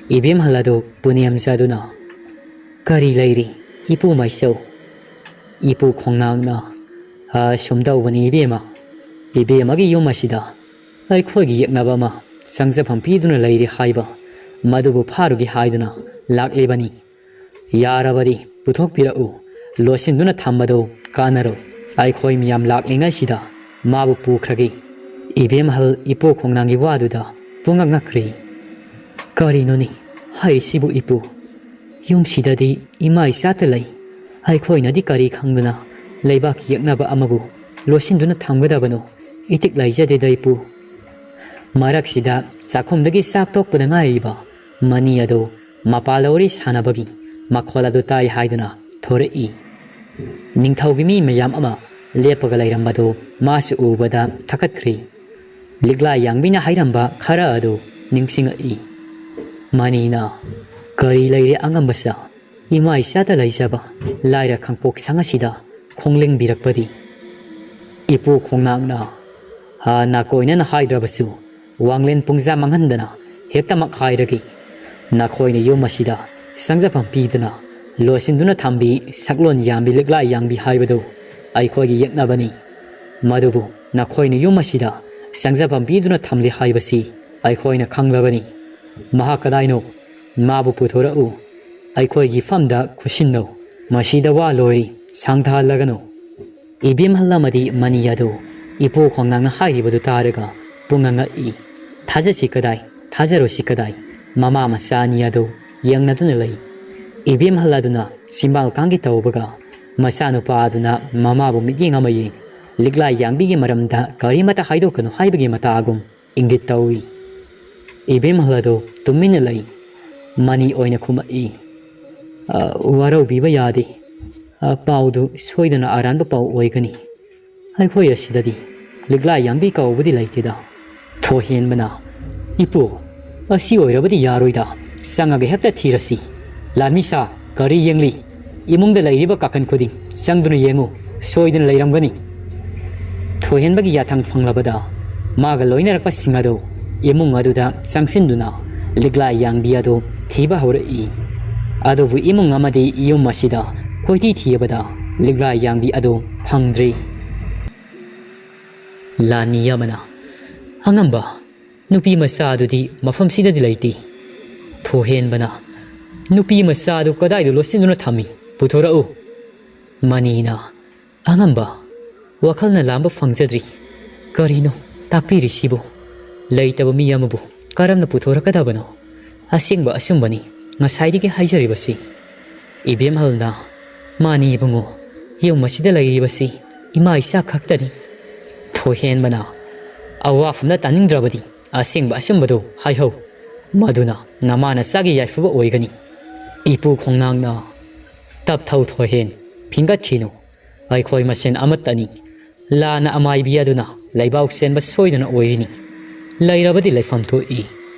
ꯏꯕꯦꯝꯍꯜ ꯑꯗꯨ ꯄꯨꯅꯦꯝꯖꯗꯨꯅ, "ꯀꯔꯤ ꯂꯩꯔꯤ, ꯏꯄꯨ ꯃꯥꯏꯆꯧ?" ꯏꯄꯨ ꯈꯣꯡꯅꯥꯡꯅ, "ꯑ, ꯁꯨꯝ ꯇꯧꯕꯅꯤ ꯏꯕꯦꯝꯃ, ꯏꯕꯦꯝꯃꯒꯤ ꯌꯨꯝ ꯑꯁꯤꯗ ꯑꯩꯈꯣꯏꯒꯤ ꯌꯦꯛꯅꯕ ꯑꯃ ꯆꯪꯖꯐꯝ ꯄꯤꯗꯨꯅ ꯂꯩꯔꯤ ꯍꯥꯏꯕ, ꯃꯗꯨꯕꯨ ꯐꯥꯔꯨꯒꯦ ꯍꯥꯏꯗꯨꯅ ꯂꯥꯛꯂꯤꯕꯅꯤ꯫ ꯌꯥꯔꯕꯗꯤ ꯄꯨꯊꯣꯛꯄꯤꯔꯛꯎ, ꯂꯣꯠꯁꯤꯟꯗꯨꯅ ꯊꯝꯕꯗꯨ ꯀꯥꯟꯅꯔꯣꯏ꯫ ꯑꯩꯈꯣꯏ ꯃꯤꯌꯥꯝ ꯂꯥꯛꯂꯤꯉꯩꯁꯤꯗ ꯃꯥꯕꯨ ꯄꯨꯈ꯭ꯔꯒꯦ꯫" ꯏꯕꯦꯝꯍꯜ ꯏꯄꯨ ꯈꯣꯡꯅꯥꯡꯒꯤ ꯋꯥꯗꯨꯗ ꯄꯨꯡꯉꯛ ꯉꯛꯈ꯭ꯔꯦ꯫ "ꯀꯔꯤꯅꯣꯅꯦ ꯍꯥꯏꯔꯤꯁꯤꯕꯨ ꯏꯄꯨ? ꯌꯨꯝꯁꯤꯗꯗꯤ ꯏꯃꯥ ꯏꯆꯥꯇ ꯂꯩ꯫ ꯑꯩꯈꯣꯏꯅꯗꯤ ꯀꯔꯤ ꯈꯪꯗꯨꯅ ꯂꯩꯕꯥꯛꯀꯤ ꯌꯦꯛꯅꯕ ꯑꯃꯕꯨ ꯂꯣꯠꯁꯤꯟꯗꯨꯅ ꯊꯝꯒꯗꯕꯅꯣ? ꯏꯇꯤꯛ ꯂꯩꯖꯗꯦꯗ ꯏꯄꯨ꯫" ꯃꯔꯛꯁꯤꯗ ꯆꯥꯛꯈꯨꯝꯗꯒꯤ ꯆꯥꯛ ꯇꯣꯛꯄꯗ ꯉꯥꯏꯔꯤꯕ ꯃꯅꯤ ꯑꯗꯨ ꯃꯄꯥꯜ ꯂꯧꯔꯤ ꯁꯥꯟꯅꯕꯒꯤ ꯃꯈꯣꯜ ꯑꯗꯨ ꯇꯥꯏ ꯍꯥꯏꯗꯨꯅ ꯊꯣꯔꯛꯏ꯫ ꯅꯤꯡꯊꯧꯒꯤ ꯃꯤ ꯃꯌꯥꯝ ꯑꯃ ꯂꯦꯞꯄꯒ ꯂꯩꯔꯝꯕꯗꯨ ꯃꯥꯁꯨ ꯎꯕꯗ ꯊꯀꯠꯈ꯭ꯔꯦ꯫ ꯂꯤꯛꯂꯥ ꯌꯥꯡꯕꯤꯅ ꯍꯥꯏꯔꯝꯕ ꯈꯔ ꯑꯗꯨ ꯅꯤꯡꯁꯤꯡꯉꯛꯏ꯫ ꯃꯅꯤꯅ, "ꯀꯔꯤ ꯂꯩꯔꯦ ꯑꯉꯝꯕꯁꯥ? ꯏꯃꯥ ꯏꯆꯥꯗ ꯂꯩꯖꯕ ꯂꯥꯏꯔ ꯈꯥꯡꯄꯣꯛ ꯁꯪ ꯑꯁꯤꯗ ꯈꯣꯡꯂꯦꯡꯕꯤꯔꯛꯄꯗꯤ?" ꯏꯄꯨ ꯈꯣꯡꯅꯥꯡꯅ, "ꯍꯥ, ꯅꯥꯀꯣꯏꯅꯅ ꯍꯥꯏꯗ꯭ꯔꯕꯁꯨ ꯋꯥꯡꯂꯦꯟ ꯄꯨꯡꯖꯥ ꯃꯥꯡꯍꯟꯗꯅ ꯍꯦꯛꯇꯃꯛ ꯍꯥꯏꯔꯒꯦ꯫ ꯅꯈꯣꯏꯅ ꯌꯨꯝ ꯑꯁꯤꯗ ꯁꯪꯖꯐꯝ ꯄꯤꯗꯨꯅ ꯂꯣꯠꯁꯤꯟꯗꯨꯅ ꯊꯝꯕꯤ ꯁꯛꯂꯣꯟ ꯌꯥꯝꯕꯤ ꯂꯤꯛꯂꯥ ꯌꯥꯡꯕꯤ ꯍꯥꯏꯕꯗꯨ ꯑꯩꯈꯣꯏꯒꯤ ꯌꯦꯛꯅꯕꯅꯤ꯫ ꯃꯗꯨꯕꯨ ꯅꯈꯣꯏꯅ ꯌꯨꯝ ꯑꯁꯤꯗ ꯁꯪꯖꯐꯝ ꯄꯤꯗꯨꯅ ꯊꯝꯂꯤ ꯍꯥꯏꯕꯁꯤ ꯑꯩꯈꯣꯏꯅ ꯈꯪꯂꯕꯅꯤ꯫ ꯃꯍꯥꯛ ꯀꯗꯥꯏꯅꯣ? ꯃꯥꯕꯨ ꯄꯨꯊꯣꯔꯛꯎ꯫ ꯑꯩꯈꯣꯏꯒꯤ ꯐꯝꯗ ꯈꯨꯠꯁꯤꯟꯅꯧ꯫ ꯃꯁꯤꯗ ꯋꯥ ꯂꯣꯏꯔꯤ, ꯁꯥꯡꯊꯍꯜꯂꯒꯅꯨ꯫" ꯏꯕꯦꯝꯍꯜ ꯑꯃꯗꯤ ꯃꯅꯤ ꯑꯗꯨ ꯏꯄꯨ ꯈꯣꯡꯅꯥꯡꯅ ꯍꯥꯏꯔꯤꯕꯗꯨ ꯇꯥꯔꯒ ꯄꯨꯡꯉꯛ ꯉꯛꯏ꯫ ꯊꯥꯖꯁꯤ ꯀꯗꯥꯏ, ꯊꯥꯖꯔꯣꯏꯁꯤ ꯀꯗꯥꯏ, ꯃꯃꯥ ꯃꯆꯥ ꯑꯅꯤ ꯑꯗꯨ ꯌꯦꯡꯅꯗꯨꯅ ꯂꯩ꯫ ꯏꯕꯦꯝꯍꯜ ꯑꯗꯨꯅ ꯆꯤꯝꯕꯥꯜ ꯀꯥꯡꯒꯤ ꯇꯧꯕꯒ, ꯃꯆꯥꯅꯨꯄꯥ ꯑꯗꯨꯅ ꯃꯃꯥꯕꯨ ꯃꯤꯠꯌꯦꯡ ꯑꯃ ꯌꯦꯡ, ꯂꯤꯛꯂꯥ ꯌꯥꯡꯕꯤꯒꯤ ꯃꯔꯝꯗ ꯀꯔꯤꯃꯠꯇ ꯍꯥꯏꯗꯣꯛꯀꯅꯨ ꯍꯥꯏꯕꯒꯤ ꯃꯇꯥꯒꯨꯝ ꯏꯪꯒꯤꯠ ꯇꯧꯏ꯫ ꯏꯕꯦꯝꯍꯜ ꯑꯗꯨ ꯇꯨꯃꯤꯟꯅ ꯂꯩ꯫ ꯃꯅꯤ ꯑꯣꯏꯅ ꯈꯨꯝꯃꯛꯏ, "ꯑ, ꯋꯥꯔꯧꯕꯤꯕ ꯌꯥꯗꯦ꯫ ꯑ, ꯄꯥꯎꯗꯨ ꯁꯣꯏꯗꯅ ꯑꯔꯥꯟꯕ ꯄꯥꯎ ꯑꯣꯏꯒꯅꯤ꯫ ꯑꯩꯈꯣꯏ ꯑꯁꯤꯗꯗꯤ ꯂꯤꯛꯂꯥ ꯌꯥꯡꯕꯤ ꯀꯧꯕꯗꯤ ꯂꯩꯇꯦꯗ꯫" ꯊꯣꯏꯍꯦꯟꯕꯅ, "ꯏꯄꯨ, "ꯑꯁꯤ ꯑꯣꯏꯔꯕꯗꯤ ꯌꯥꯔꯣꯏꯗ, ꯆꯪꯉꯒ ꯍꯦꯛꯇ ꯊꯤꯔꯁꯤ꯫ ꯂꯥꯟꯃꯤ ꯁꯥ, ꯀꯔꯤ ꯌꯦꯡꯂꯤ? ꯏꯃꯨꯡꯗ ꯂꯩꯔꯤꯕ ꯀꯥꯈꯟ ꯈꯨꯗꯤꯡ ꯆꯪꯗꯨꯅ ꯌꯦꯡꯉꯨ, ꯁꯣꯏꯗꯅ ꯂꯩꯔꯝꯒꯅꯤ꯫" ꯊꯣꯏꯍꯦꯟꯕꯒꯤ ꯌꯥꯊꯪ ꯐꯪꯂꯕꯗ ꯃꯥꯒ ꯂꯣꯏꯅꯔꯛꯄꯁꯤꯡ ꯑꯗꯨ ꯏꯃꯨꯡ ꯑꯗꯨꯗ ꯆꯪꯁꯤꯟꯗꯨꯅ ꯂꯤꯛꯂꯥ ꯌꯥꯡꯕꯤ ꯑꯗꯨ ꯊꯤꯕ ꯍꯧꯔꯛꯏ꯫ ꯑꯗꯨꯕꯨ ꯏꯃꯨꯡ ꯑꯃꯗꯤ ꯌꯨꯝ ꯑꯁꯤꯗ ꯀꯣꯏꯊꯤ ꯊꯤꯕꯗ ꯂꯤꯛꯂꯥ ꯌꯥꯡꯕꯤ ꯑꯗꯨ ꯐꯪꯗ꯭ꯔꯦ꯫ ꯂꯥꯟꯃꯤ ꯑꯃꯅ, "ꯑꯉꯝꯕ, ꯅꯨꯄꯤ ꯃꯆꯥ ꯑꯗꯨꯗꯤ ꯃꯐꯝꯁꯤꯗꯗꯤ ꯂꯩꯇꯦ꯫" ꯊꯣꯏꯍꯦꯟꯕꯅ, "ꯅꯨꯄꯤ ꯃꯆꯥ ꯑꯗꯨ ꯀꯗꯥꯏꯗ ꯂꯣꯠꯁꯤꯟꯗꯨꯅ ꯊꯝꯃꯤ? ꯄꯨꯊꯣꯔꯛꯎ꯫" ꯃꯅꯤꯅ, "ꯑꯉꯝꯕ, ꯋꯥꯈꯜꯅ ꯂꯥꯝꯕ ꯐꯪꯖꯗ꯭ꯔꯤ꯫ ꯀꯔꯤꯅꯣ ꯇꯥꯛꯄꯤꯔꯤꯁꯤꯕꯨ? ꯂꯩꯇꯕ ꯃꯤ ꯑꯃꯕꯨ ꯀꯔꯝꯅ ꯄꯨꯊꯣꯔꯛꯀꯗꯕꯅꯣ? ꯑꯁꯦꯡꯕ ꯑꯆꯨꯝꯕꯅꯤ ꯉꯁꯥꯏꯗꯒꯤ ꯍꯥꯏꯖꯔꯤꯕꯁꯤ꯫" ꯏꯕꯦꯝꯍꯜꯅ, "ꯃꯥꯅꯤ ꯏꯕꯨꯡꯉꯣ, ꯌꯨꯝ ꯑꯁꯤꯗ ꯂꯩꯔꯤꯕꯁꯤ ꯏꯃꯥ ꯏꯆꯥ ꯈꯛꯇꯅꯤ꯫" ꯊꯣꯏꯍꯦꯟꯕꯅ, "ꯑꯋꯥꯐꯝꯅ ꯇꯥꯅꯤꯡꯗ꯭ꯔꯕꯗꯤ ꯑꯁꯦꯡꯕ ꯑꯆꯨꯝꯕꯗꯨ ꯍꯥꯏꯍꯧ꯫ ꯃꯗꯨꯅ ꯅꯃꯥ ꯅꯆꯥꯒꯤ ꯌꯥꯏꯐꯕ ꯑꯣꯏꯒꯅꯤ꯫" ꯏꯄꯨ ꯈꯣꯡꯅꯥꯡꯅ, "ꯇꯞꯊꯧ ꯊꯣꯏꯍꯦꯟ, ꯐꯤꯡꯒꯠꯈꯤꯅꯨ꯫ ꯑꯩꯈꯣꯏ ꯃꯁꯦꯟ ꯑꯃꯠꯇꯅꯤ꯫ ꯂꯥꯟꯅ ꯑꯃꯥꯏꯕꯤ ꯑꯗꯨꯅ ꯂꯩꯕꯥꯛ ꯆꯦꯟꯕ ꯁꯣꯏꯗꯅ ꯑꯣꯏꯔꯤꯅꯤ꯫ ꯂꯩꯔꯕꯗꯤ ꯂꯩꯐꯝ ꯊꯣꯛꯏ꯫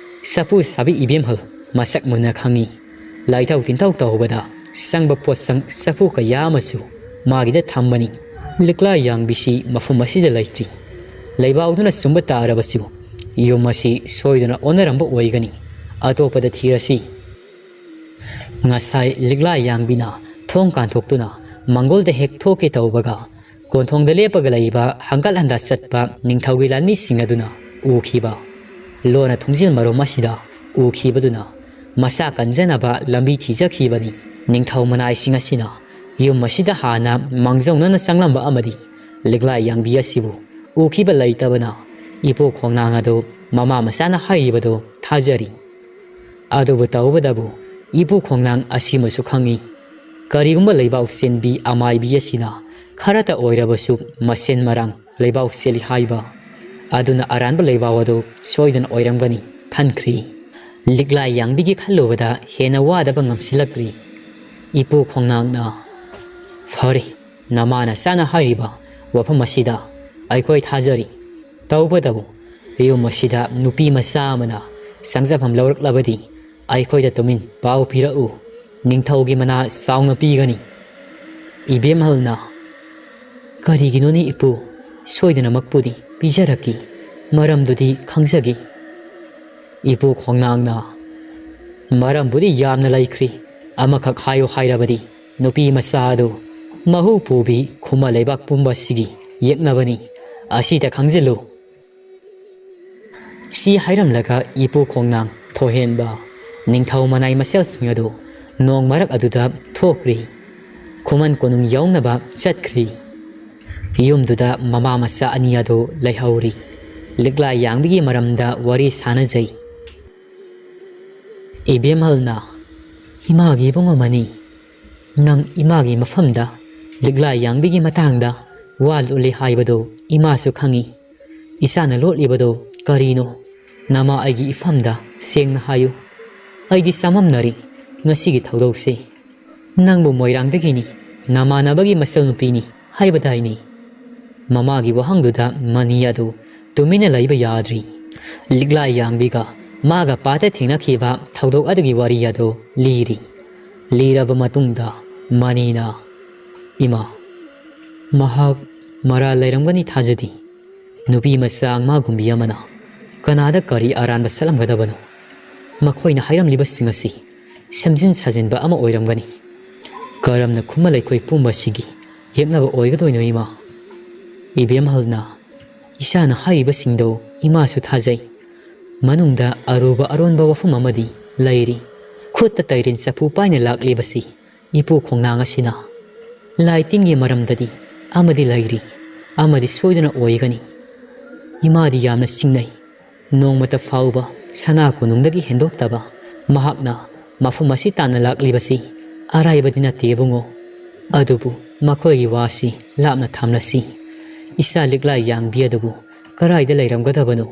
ꯆꯐꯨ ꯁꯥꯕꯤ ꯏꯕꯦꯝꯍꯜ ꯃꯁꯛ ꯃꯨꯟꯅ ꯈꯪꯏ꯫ ꯂꯥꯏꯊꯧ ꯇꯤꯟꯊꯧ ꯇꯧꯕꯗ ꯆꯪꯕ ꯄꯣꯠꯆꯪ ꯆꯐꯨ ꯀꯌꯥ ꯑꯃꯁꯨ ꯃꯥꯒꯤꯗ ꯊꯝꯕꯅꯤ꯫ ꯂꯤꯛꯂꯥ ꯌꯥꯡꯕꯤꯁꯤ ꯃꯐꯝ ꯑꯁꯤꯗ ꯂꯩꯇ꯭ꯔꯤ꯫ ꯂꯩꯕꯥꯛꯇꯨꯅ ꯆꯨꯝꯕ ꯇꯥꯔꯕꯁꯨ ꯌꯨꯝ ꯑꯁꯤ ꯁꯣꯏꯗꯅ ꯑꯣꯟꯅꯔꯝꯕ ꯑꯣꯏꯒꯅꯤ꯫ ꯑꯇꯣꯞꯄꯗ ꯊꯤꯔꯁꯤ꯫" ꯉꯁꯥꯏ ꯂꯤꯛꯂꯥ ꯌꯥꯡꯕꯤꯅ ꯊꯣꯡ ꯀꯥꯟꯊꯣꯛꯇꯨꯅ ꯃꯪꯒꯣꯜꯗ ꯍꯦꯛ ꯊꯣꯛꯀꯦ ꯇꯧꯕꯒ, ꯀꯣꯟꯊꯣꯡꯗ ꯂꯦꯞꯄꯒ ꯂꯩꯕ ꯍꯪꯒꯠ ꯍꯟꯗ ꯆꯠꯄ ꯅꯤꯡꯊꯧꯒꯤ ꯂꯥꯟꯃꯤꯁꯤꯡ ꯑꯗꯨꯅ ꯎꯈꯤꯕ꯫ ꯂꯣꯟꯅ ꯊꯣꯡꯖꯤꯜ ꯃꯔꯨꯝ ꯑꯁꯤꯗ ꯎꯈꯤꯕꯗꯨꯅ ꯃꯁꯥ ꯀꯟꯖꯅꯕ ꯂꯝꯕꯤ ꯊꯤꯖꯈꯤꯕꯅꯤ꯫ ꯅꯤꯡꯊꯧ ꯃꯅꯥꯏꯁꯤꯡ ꯑꯁꯤꯅ ꯌꯨꯝ ꯑꯁꯤꯗ ꯍꯥꯟꯅ ꯃꯥꯡꯖꯧꯅꯅ ꯆꯪꯂꯝꯕ ꯑꯃꯗꯤ ꯂꯤꯛꯂꯥ ꯌꯥꯡꯕꯤ ꯑꯁꯤꯕꯨ ꯎꯈꯤꯕ ꯂꯩꯇꯕꯅ ꯏꯄꯨ ꯈꯣꯡꯅꯥꯡ ꯑꯗꯨ ꯃꯃꯥ ꯃꯆꯥꯅ ꯍꯥꯏꯔꯤꯕꯗꯨ ꯊꯥꯖꯔꯤ꯫ ꯑꯗꯨꯕꯨ ꯇꯧꯕꯗꯕꯨ ꯏꯄꯨ ꯈꯣꯡꯅꯥꯡ ꯑꯁꯤꯃꯁꯨ ꯈꯪꯏ꯫ ꯀꯔꯤꯒꯨꯝꯕ ꯂꯩꯕꯥꯛ ꯆꯦꯟꯕꯤ ꯑꯃꯥꯏꯕꯤ ꯑꯁꯤꯅ ꯈꯔꯇ ꯑꯣꯏꯔꯕꯁꯨ ꯃꯁꯦꯟ ꯃꯔꯥꯡ ꯂꯩꯕꯥꯛ ꯆꯦꯜꯂꯤ ꯍꯥꯏꯕ ꯑꯗꯨꯅ ꯑꯔꯥꯟꯕ ꯂꯩꯕꯥꯛ ꯑꯗꯨ ꯁꯣꯏꯗꯅ ꯑꯣꯏꯔꯝꯒꯅꯤ ꯈꯟꯈ꯭ꯔꯤ꯫ ꯂꯤꯛꯂꯥ ꯌꯥꯡꯕꯤꯒꯤ ꯈꯜꯂꯨꯕꯗ ꯍꯦꯟꯅ ꯋꯥꯗꯕ ꯉꯝꯁꯤꯜꯂꯛꯇ꯭ꯔꯤ꯫ ꯏꯄꯨ ꯈꯣꯡꯅꯥꯡꯅ, "ꯐꯔꯦ, ꯅꯃꯥ ꯅꯆꯥꯅ ꯍꯥꯏꯔꯤꯕ ꯋꯥꯐꯝ ꯑꯁꯤꯗ ꯑꯩꯈꯣꯏ ꯊꯥꯖꯔꯤ꯫ ꯇꯧꯕꯇꯕꯨ ꯌꯨꯝ ꯑꯁꯤꯗ ꯅꯨꯄꯤ ꯃꯆꯥ ꯑꯃꯅ ꯆꯪꯖꯐꯝ ꯂꯧꯔꯛꯂꯕꯗꯤ ꯑꯩꯈꯣꯏꯗ ꯇꯨꯃꯤꯟ ꯄꯥꯎ ꯄꯤꯔꯛꯎ꯫ ꯅꯤꯡꯊꯧꯒꯤ ꯃꯅꯥ ꯆꯥꯎꯅ ꯄꯤꯒꯅꯤ꯫ ꯏꯕꯦꯝꯍꯜꯅ, "ꯀꯔꯤꯒꯤꯅꯣꯅꯦ ꯏꯄꯨ? ꯁꯣꯏꯗꯅꯃꯛꯄꯨꯗꯤ ꯄꯤꯖꯔꯛꯀꯦ꯫ ꯃꯔꯝꯗꯨꯗꯤ ꯈꯪꯖꯒꯦ꯫" ꯏꯄꯨ ꯈꯣꯡꯅꯥꯡꯅ, "ꯃꯔꯝꯕꯨꯗꯤ ꯌꯥꯝꯅ ꯂꯩꯈ꯭ꯔꯦ꯫ ꯑꯃꯈꯛ ꯍꯥꯏꯌꯨ ꯍꯥꯏꯔꯕꯗꯤ, ꯅꯨꯄꯤ ꯃꯆꯥ ꯑꯗꯨ ꯃꯍꯨ ꯄꯨꯕꯤ ꯈꯨꯃꯟ ꯂꯩꯕꯥꯛ ꯄꯨꯝꯕꯁꯤꯒꯤ ꯌꯦꯛꯅꯕꯅꯤ꯫ ꯑꯁꯤꯗ ꯈꯪꯖꯤꯜꯂꯨ꯫" ꯁꯤ ꯍꯥꯏꯔꯝꯂꯒ ꯏꯄꯨ ꯈꯣꯡꯅꯥꯡ ꯊꯣꯏꯍꯦꯟꯕ ꯅꯤꯡꯊꯧ ꯃꯅꯥꯏ ꯃꯁꯦꯜꯁꯤꯡ ꯑꯗꯨ ꯅꯣꯡ ꯃꯔꯛ ꯑꯗꯨꯗ ꯊꯣꯛꯈ꯭ꯔꯤ꯫ ꯈꯨꯃꯟ ꯀꯣꯅꯨꯡ ꯌꯧꯅꯕ ꯆꯠꯈ꯭ꯔꯤ꯫ ꯌꯨꯝꯗꯨꯗ ꯃꯃꯥ ꯃꯆꯥ ꯑꯅꯤ ꯑꯗꯨ ꯂꯩꯍꯧꯔꯤ꯫ ꯂꯤꯛꯂꯥ ꯌꯥꯡꯕꯤꯒꯤ ꯃꯔꯝꯗ ꯋꯥꯔꯤ ꯁꯥꯅꯖꯩ꯫ ꯏꯕꯦꯝꯍꯜꯅ, "ꯏꯃꯥꯒꯤ ꯏꯕꯨꯡꯉꯣ ꯃꯅꯤ, ꯅꯪ ꯏꯃꯥꯒꯤ ꯃꯐꯝꯗ ꯂꯤꯛꯂꯥ ꯌꯥꯡꯕꯤꯒꯤ ꯃꯇꯥꯡꯗ ꯋꯥ ꯂꯣꯠꯂꯤ ꯍꯥꯏꯕꯗꯨ ꯏꯃꯥꯁꯨ ꯈꯪꯏ꯫ ꯏꯆꯥꯅ ꯂꯣꯠꯂꯤꯕꯗꯨ ꯀꯔꯤꯅꯣ? ꯅꯃꯥ ꯑꯩꯒꯤ ꯏꯐꯝꯗ ꯁꯦꯡꯅ ꯍꯥꯏꯌꯨ꯫ ꯑꯩꯗꯤ ꯆꯃꯝꯅꯔꯤ ꯉꯁꯤꯒꯤ ꯊꯧꯗꯣꯛꯁꯦ꯫ ꯅꯪꯕꯨ ꯃꯣꯏꯔꯥꯡꯗꯒꯤꯅꯤ, ꯅꯃꯥꯟꯅꯕꯒꯤ ꯃꯆꯜꯅꯨꯄꯤꯅꯤ ꯍꯥꯏꯕꯗꯥꯏꯅꯦ?" ꯃꯃꯥꯒꯤ ꯋꯥꯍꯪꯗꯨꯗ ꯃꯅꯤ ꯑꯗꯨ ꯇꯨꯃꯤꯟꯅ ꯂꯩꯕ ꯌꯥꯗ꯭ꯔꯤ꯫ ꯂꯤꯛꯂꯥ ꯌꯥꯡꯕꯤꯒ ꯃꯥꯒ ꯄꯥꯠꯇ ꯊꯦꯡꯅꯈꯤꯕ ꯊꯧꯗꯣꯛ ꯑꯗꯨꯒꯤ ꯋꯥꯔꯤ ꯑꯗꯨ ꯂꯤꯔꯤ꯫ ꯂꯤꯔꯕ ꯃꯇꯨꯡꯗ ꯃꯅꯤꯅ, "ꯏꯃꯥ, ꯃꯍꯥꯛ ꯃꯔꯥꯜ ꯂꯩꯔꯝꯒꯅꯤ ꯊꯥꯖꯗꯦ꯫ ꯅꯨꯄꯤ ꯃꯆꯥ ꯑꯉꯥꯡꯒꯨꯝꯕꯤ ꯑꯃꯅ ꯀꯅꯥꯗ ꯀꯔꯤ ꯑꯔꯥꯟꯕ ꯆꯠꯂꯝꯒꯗꯕꯅꯣ? ꯃꯈꯣꯏꯅ ꯍꯥꯏꯔꯝꯂꯤꯕꯁꯤꯡ ꯑꯁꯤ ꯁꯦꯝꯖꯤꯟ ꯁꯥꯖꯤꯟꯕ ꯑꯃ ꯑꯣꯏꯔꯝꯒꯅꯤ꯫ ꯀꯔꯝꯅ ꯈꯨꯃꯟ ꯂꯩꯈꯣꯏ ꯄꯨꯝꯕꯁꯤꯒꯤ ꯌꯦꯛꯅꯕ ꯑꯣꯏꯒꯗꯣꯏꯅꯣ, ꯏꯃꯥ?" ꯏꯕꯦꯝꯍꯜꯅ, "ꯏꯆꯥꯅ ꯍꯥꯏꯔꯤꯕꯁꯤꯡꯗꯣ ꯏꯃꯥꯁꯨ ꯊꯥꯖꯩ꯫ ꯃꯅꯨꯡꯗ ꯑꯔꯨꯕ ꯑꯔꯣꯟꯕ ꯋꯥꯐꯝ ꯑꯃꯗꯤ ꯂꯩꯔꯤ꯫ ꯈꯨꯠꯇ ꯇꯩꯔꯦꯟ ꯆꯐꯨ ꯄꯥꯏꯅ ꯂꯥꯛꯂꯤꯕꯁꯤ ꯏꯄꯨ ꯈꯣꯡꯅꯥꯡ ꯑꯁꯤꯅ꯫ ꯂꯥꯏ ꯇꯤꯟꯒꯤ ꯃꯔꯝꯗꯗꯤ ꯑꯃꯗꯤ ꯂꯩꯔꯤ, ꯑꯃꯗꯤ ꯁꯣꯏꯗꯅ ꯑꯣꯏꯒꯅꯤ꯫ ꯏꯃꯥꯗꯤ ꯌꯥꯝꯅ ꯆꯤꯡꯅꯩ꯫ ꯅꯣꯡꯃꯇ ꯐꯥꯎꯕ ꯁꯅꯥ ꯀꯣꯅꯨꯡꯗꯒꯤ ꯍꯦꯟꯗꯣꯛꯇꯕ ꯃꯍꯥꯛꯅ ꯃꯐꯝ ꯑꯁꯤ ꯇꯥꯟꯅ ꯂꯥꯛꯂꯤꯕꯁꯤ ꯑꯔꯥꯏꯕꯗꯤ ꯅꯠꯇꯦ ꯏꯕꯨꯡꯉꯣ꯫ ꯑꯗꯨꯕꯨ ꯃꯈꯣꯏꯒꯤ ꯋꯥꯁꯤ ꯂꯥꯞꯅ ꯊꯝꯂꯁꯤ꯫ ꯏꯆꯥ ꯂꯤꯛꯂꯥ ꯌꯥꯡꯕꯤ ꯑꯗꯨꯕꯨ ꯀꯔꯥꯏꯗ ꯂꯩꯔꯝꯒꯗꯕꯅꯣ?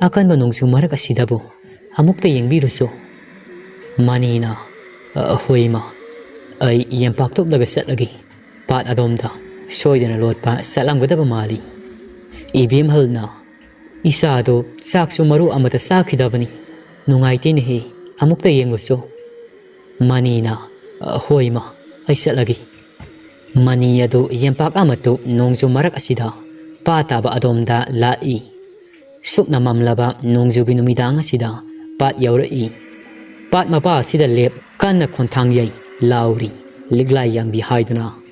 ꯑꯀꯟꯕ ꯅꯣꯡꯖꯨ ꯃꯔꯛ ꯑꯁꯤꯗꯕꯨ ꯑꯃꯨꯛꯇ ꯌꯦꯡꯕꯤꯔꯨꯁꯨ꯫" ꯃꯅꯤꯅ, "ꯑ, ꯍꯣꯏ ꯏꯃꯥ, ꯑꯩ ꯌꯦꯝꯄꯥꯛ ꯊꯣꯛꯂꯒ ꯆꯠꯂꯒꯦ꯫ ꯄꯥꯠ ꯑꯗꯣꯝꯗ ꯁꯣꯏꯗꯅ ꯂꯣꯠꯄ ꯆꯠꯂꯝꯒꯗꯕ ꯃꯥꯜꯂꯤ꯫" ꯏꯕꯦꯝꯍꯜꯅ, "ꯏꯆꯥꯗꯣ ꯆꯥꯛꯁꯨ ꯃꯔꯨ ꯑꯃꯠꯇ ꯆꯥꯈꯤꯗꯕꯅꯤ꯫ "ꯅꯨꯡꯉꯥꯏꯇꯦꯅꯦꯍꯦ, ꯑꯃꯨꯛꯇ ꯌꯦꯡꯂꯨꯆꯣ꯫" ꯃꯅꯤꯅ, "ꯍꯣꯏ ꯏꯃꯥ, ꯑꯩ ꯆꯠꯂꯒꯦ꯫" ꯃꯅꯤ ꯑꯗꯨ ꯌꯦꯝꯄꯥꯛ ꯑꯃ ꯇꯨꯞ ꯅꯣꯡꯖꯨ ꯃꯔꯛ ꯑꯁꯤꯗ ꯄꯥꯠ ꯇꯥꯕ ꯑꯗꯣꯝꯗ ꯂꯥꯛꯏ꯫ ꯁꯨꯞꯅ ꯃꯝꯂꯕ ꯅꯣꯡꯖꯨꯒꯤ ꯅꯨꯃꯤꯗꯥꯡ ꯑꯁꯤꯗ ꯄꯥꯠ ꯌꯧꯔꯛꯏ꯫ ꯄꯥꯠ ꯃꯄꯥ ꯑꯁꯤꯗ ꯂꯦꯞ ꯀꯟꯅ ꯈꯣꯟꯊꯥꯡ ꯌꯩ ꯂꯥꯎꯔꯤ, ꯂꯤꯛꯂꯥꯏ ꯌꯥꯡꯕꯤ ꯍꯥꯏꯗꯨꯅ꯫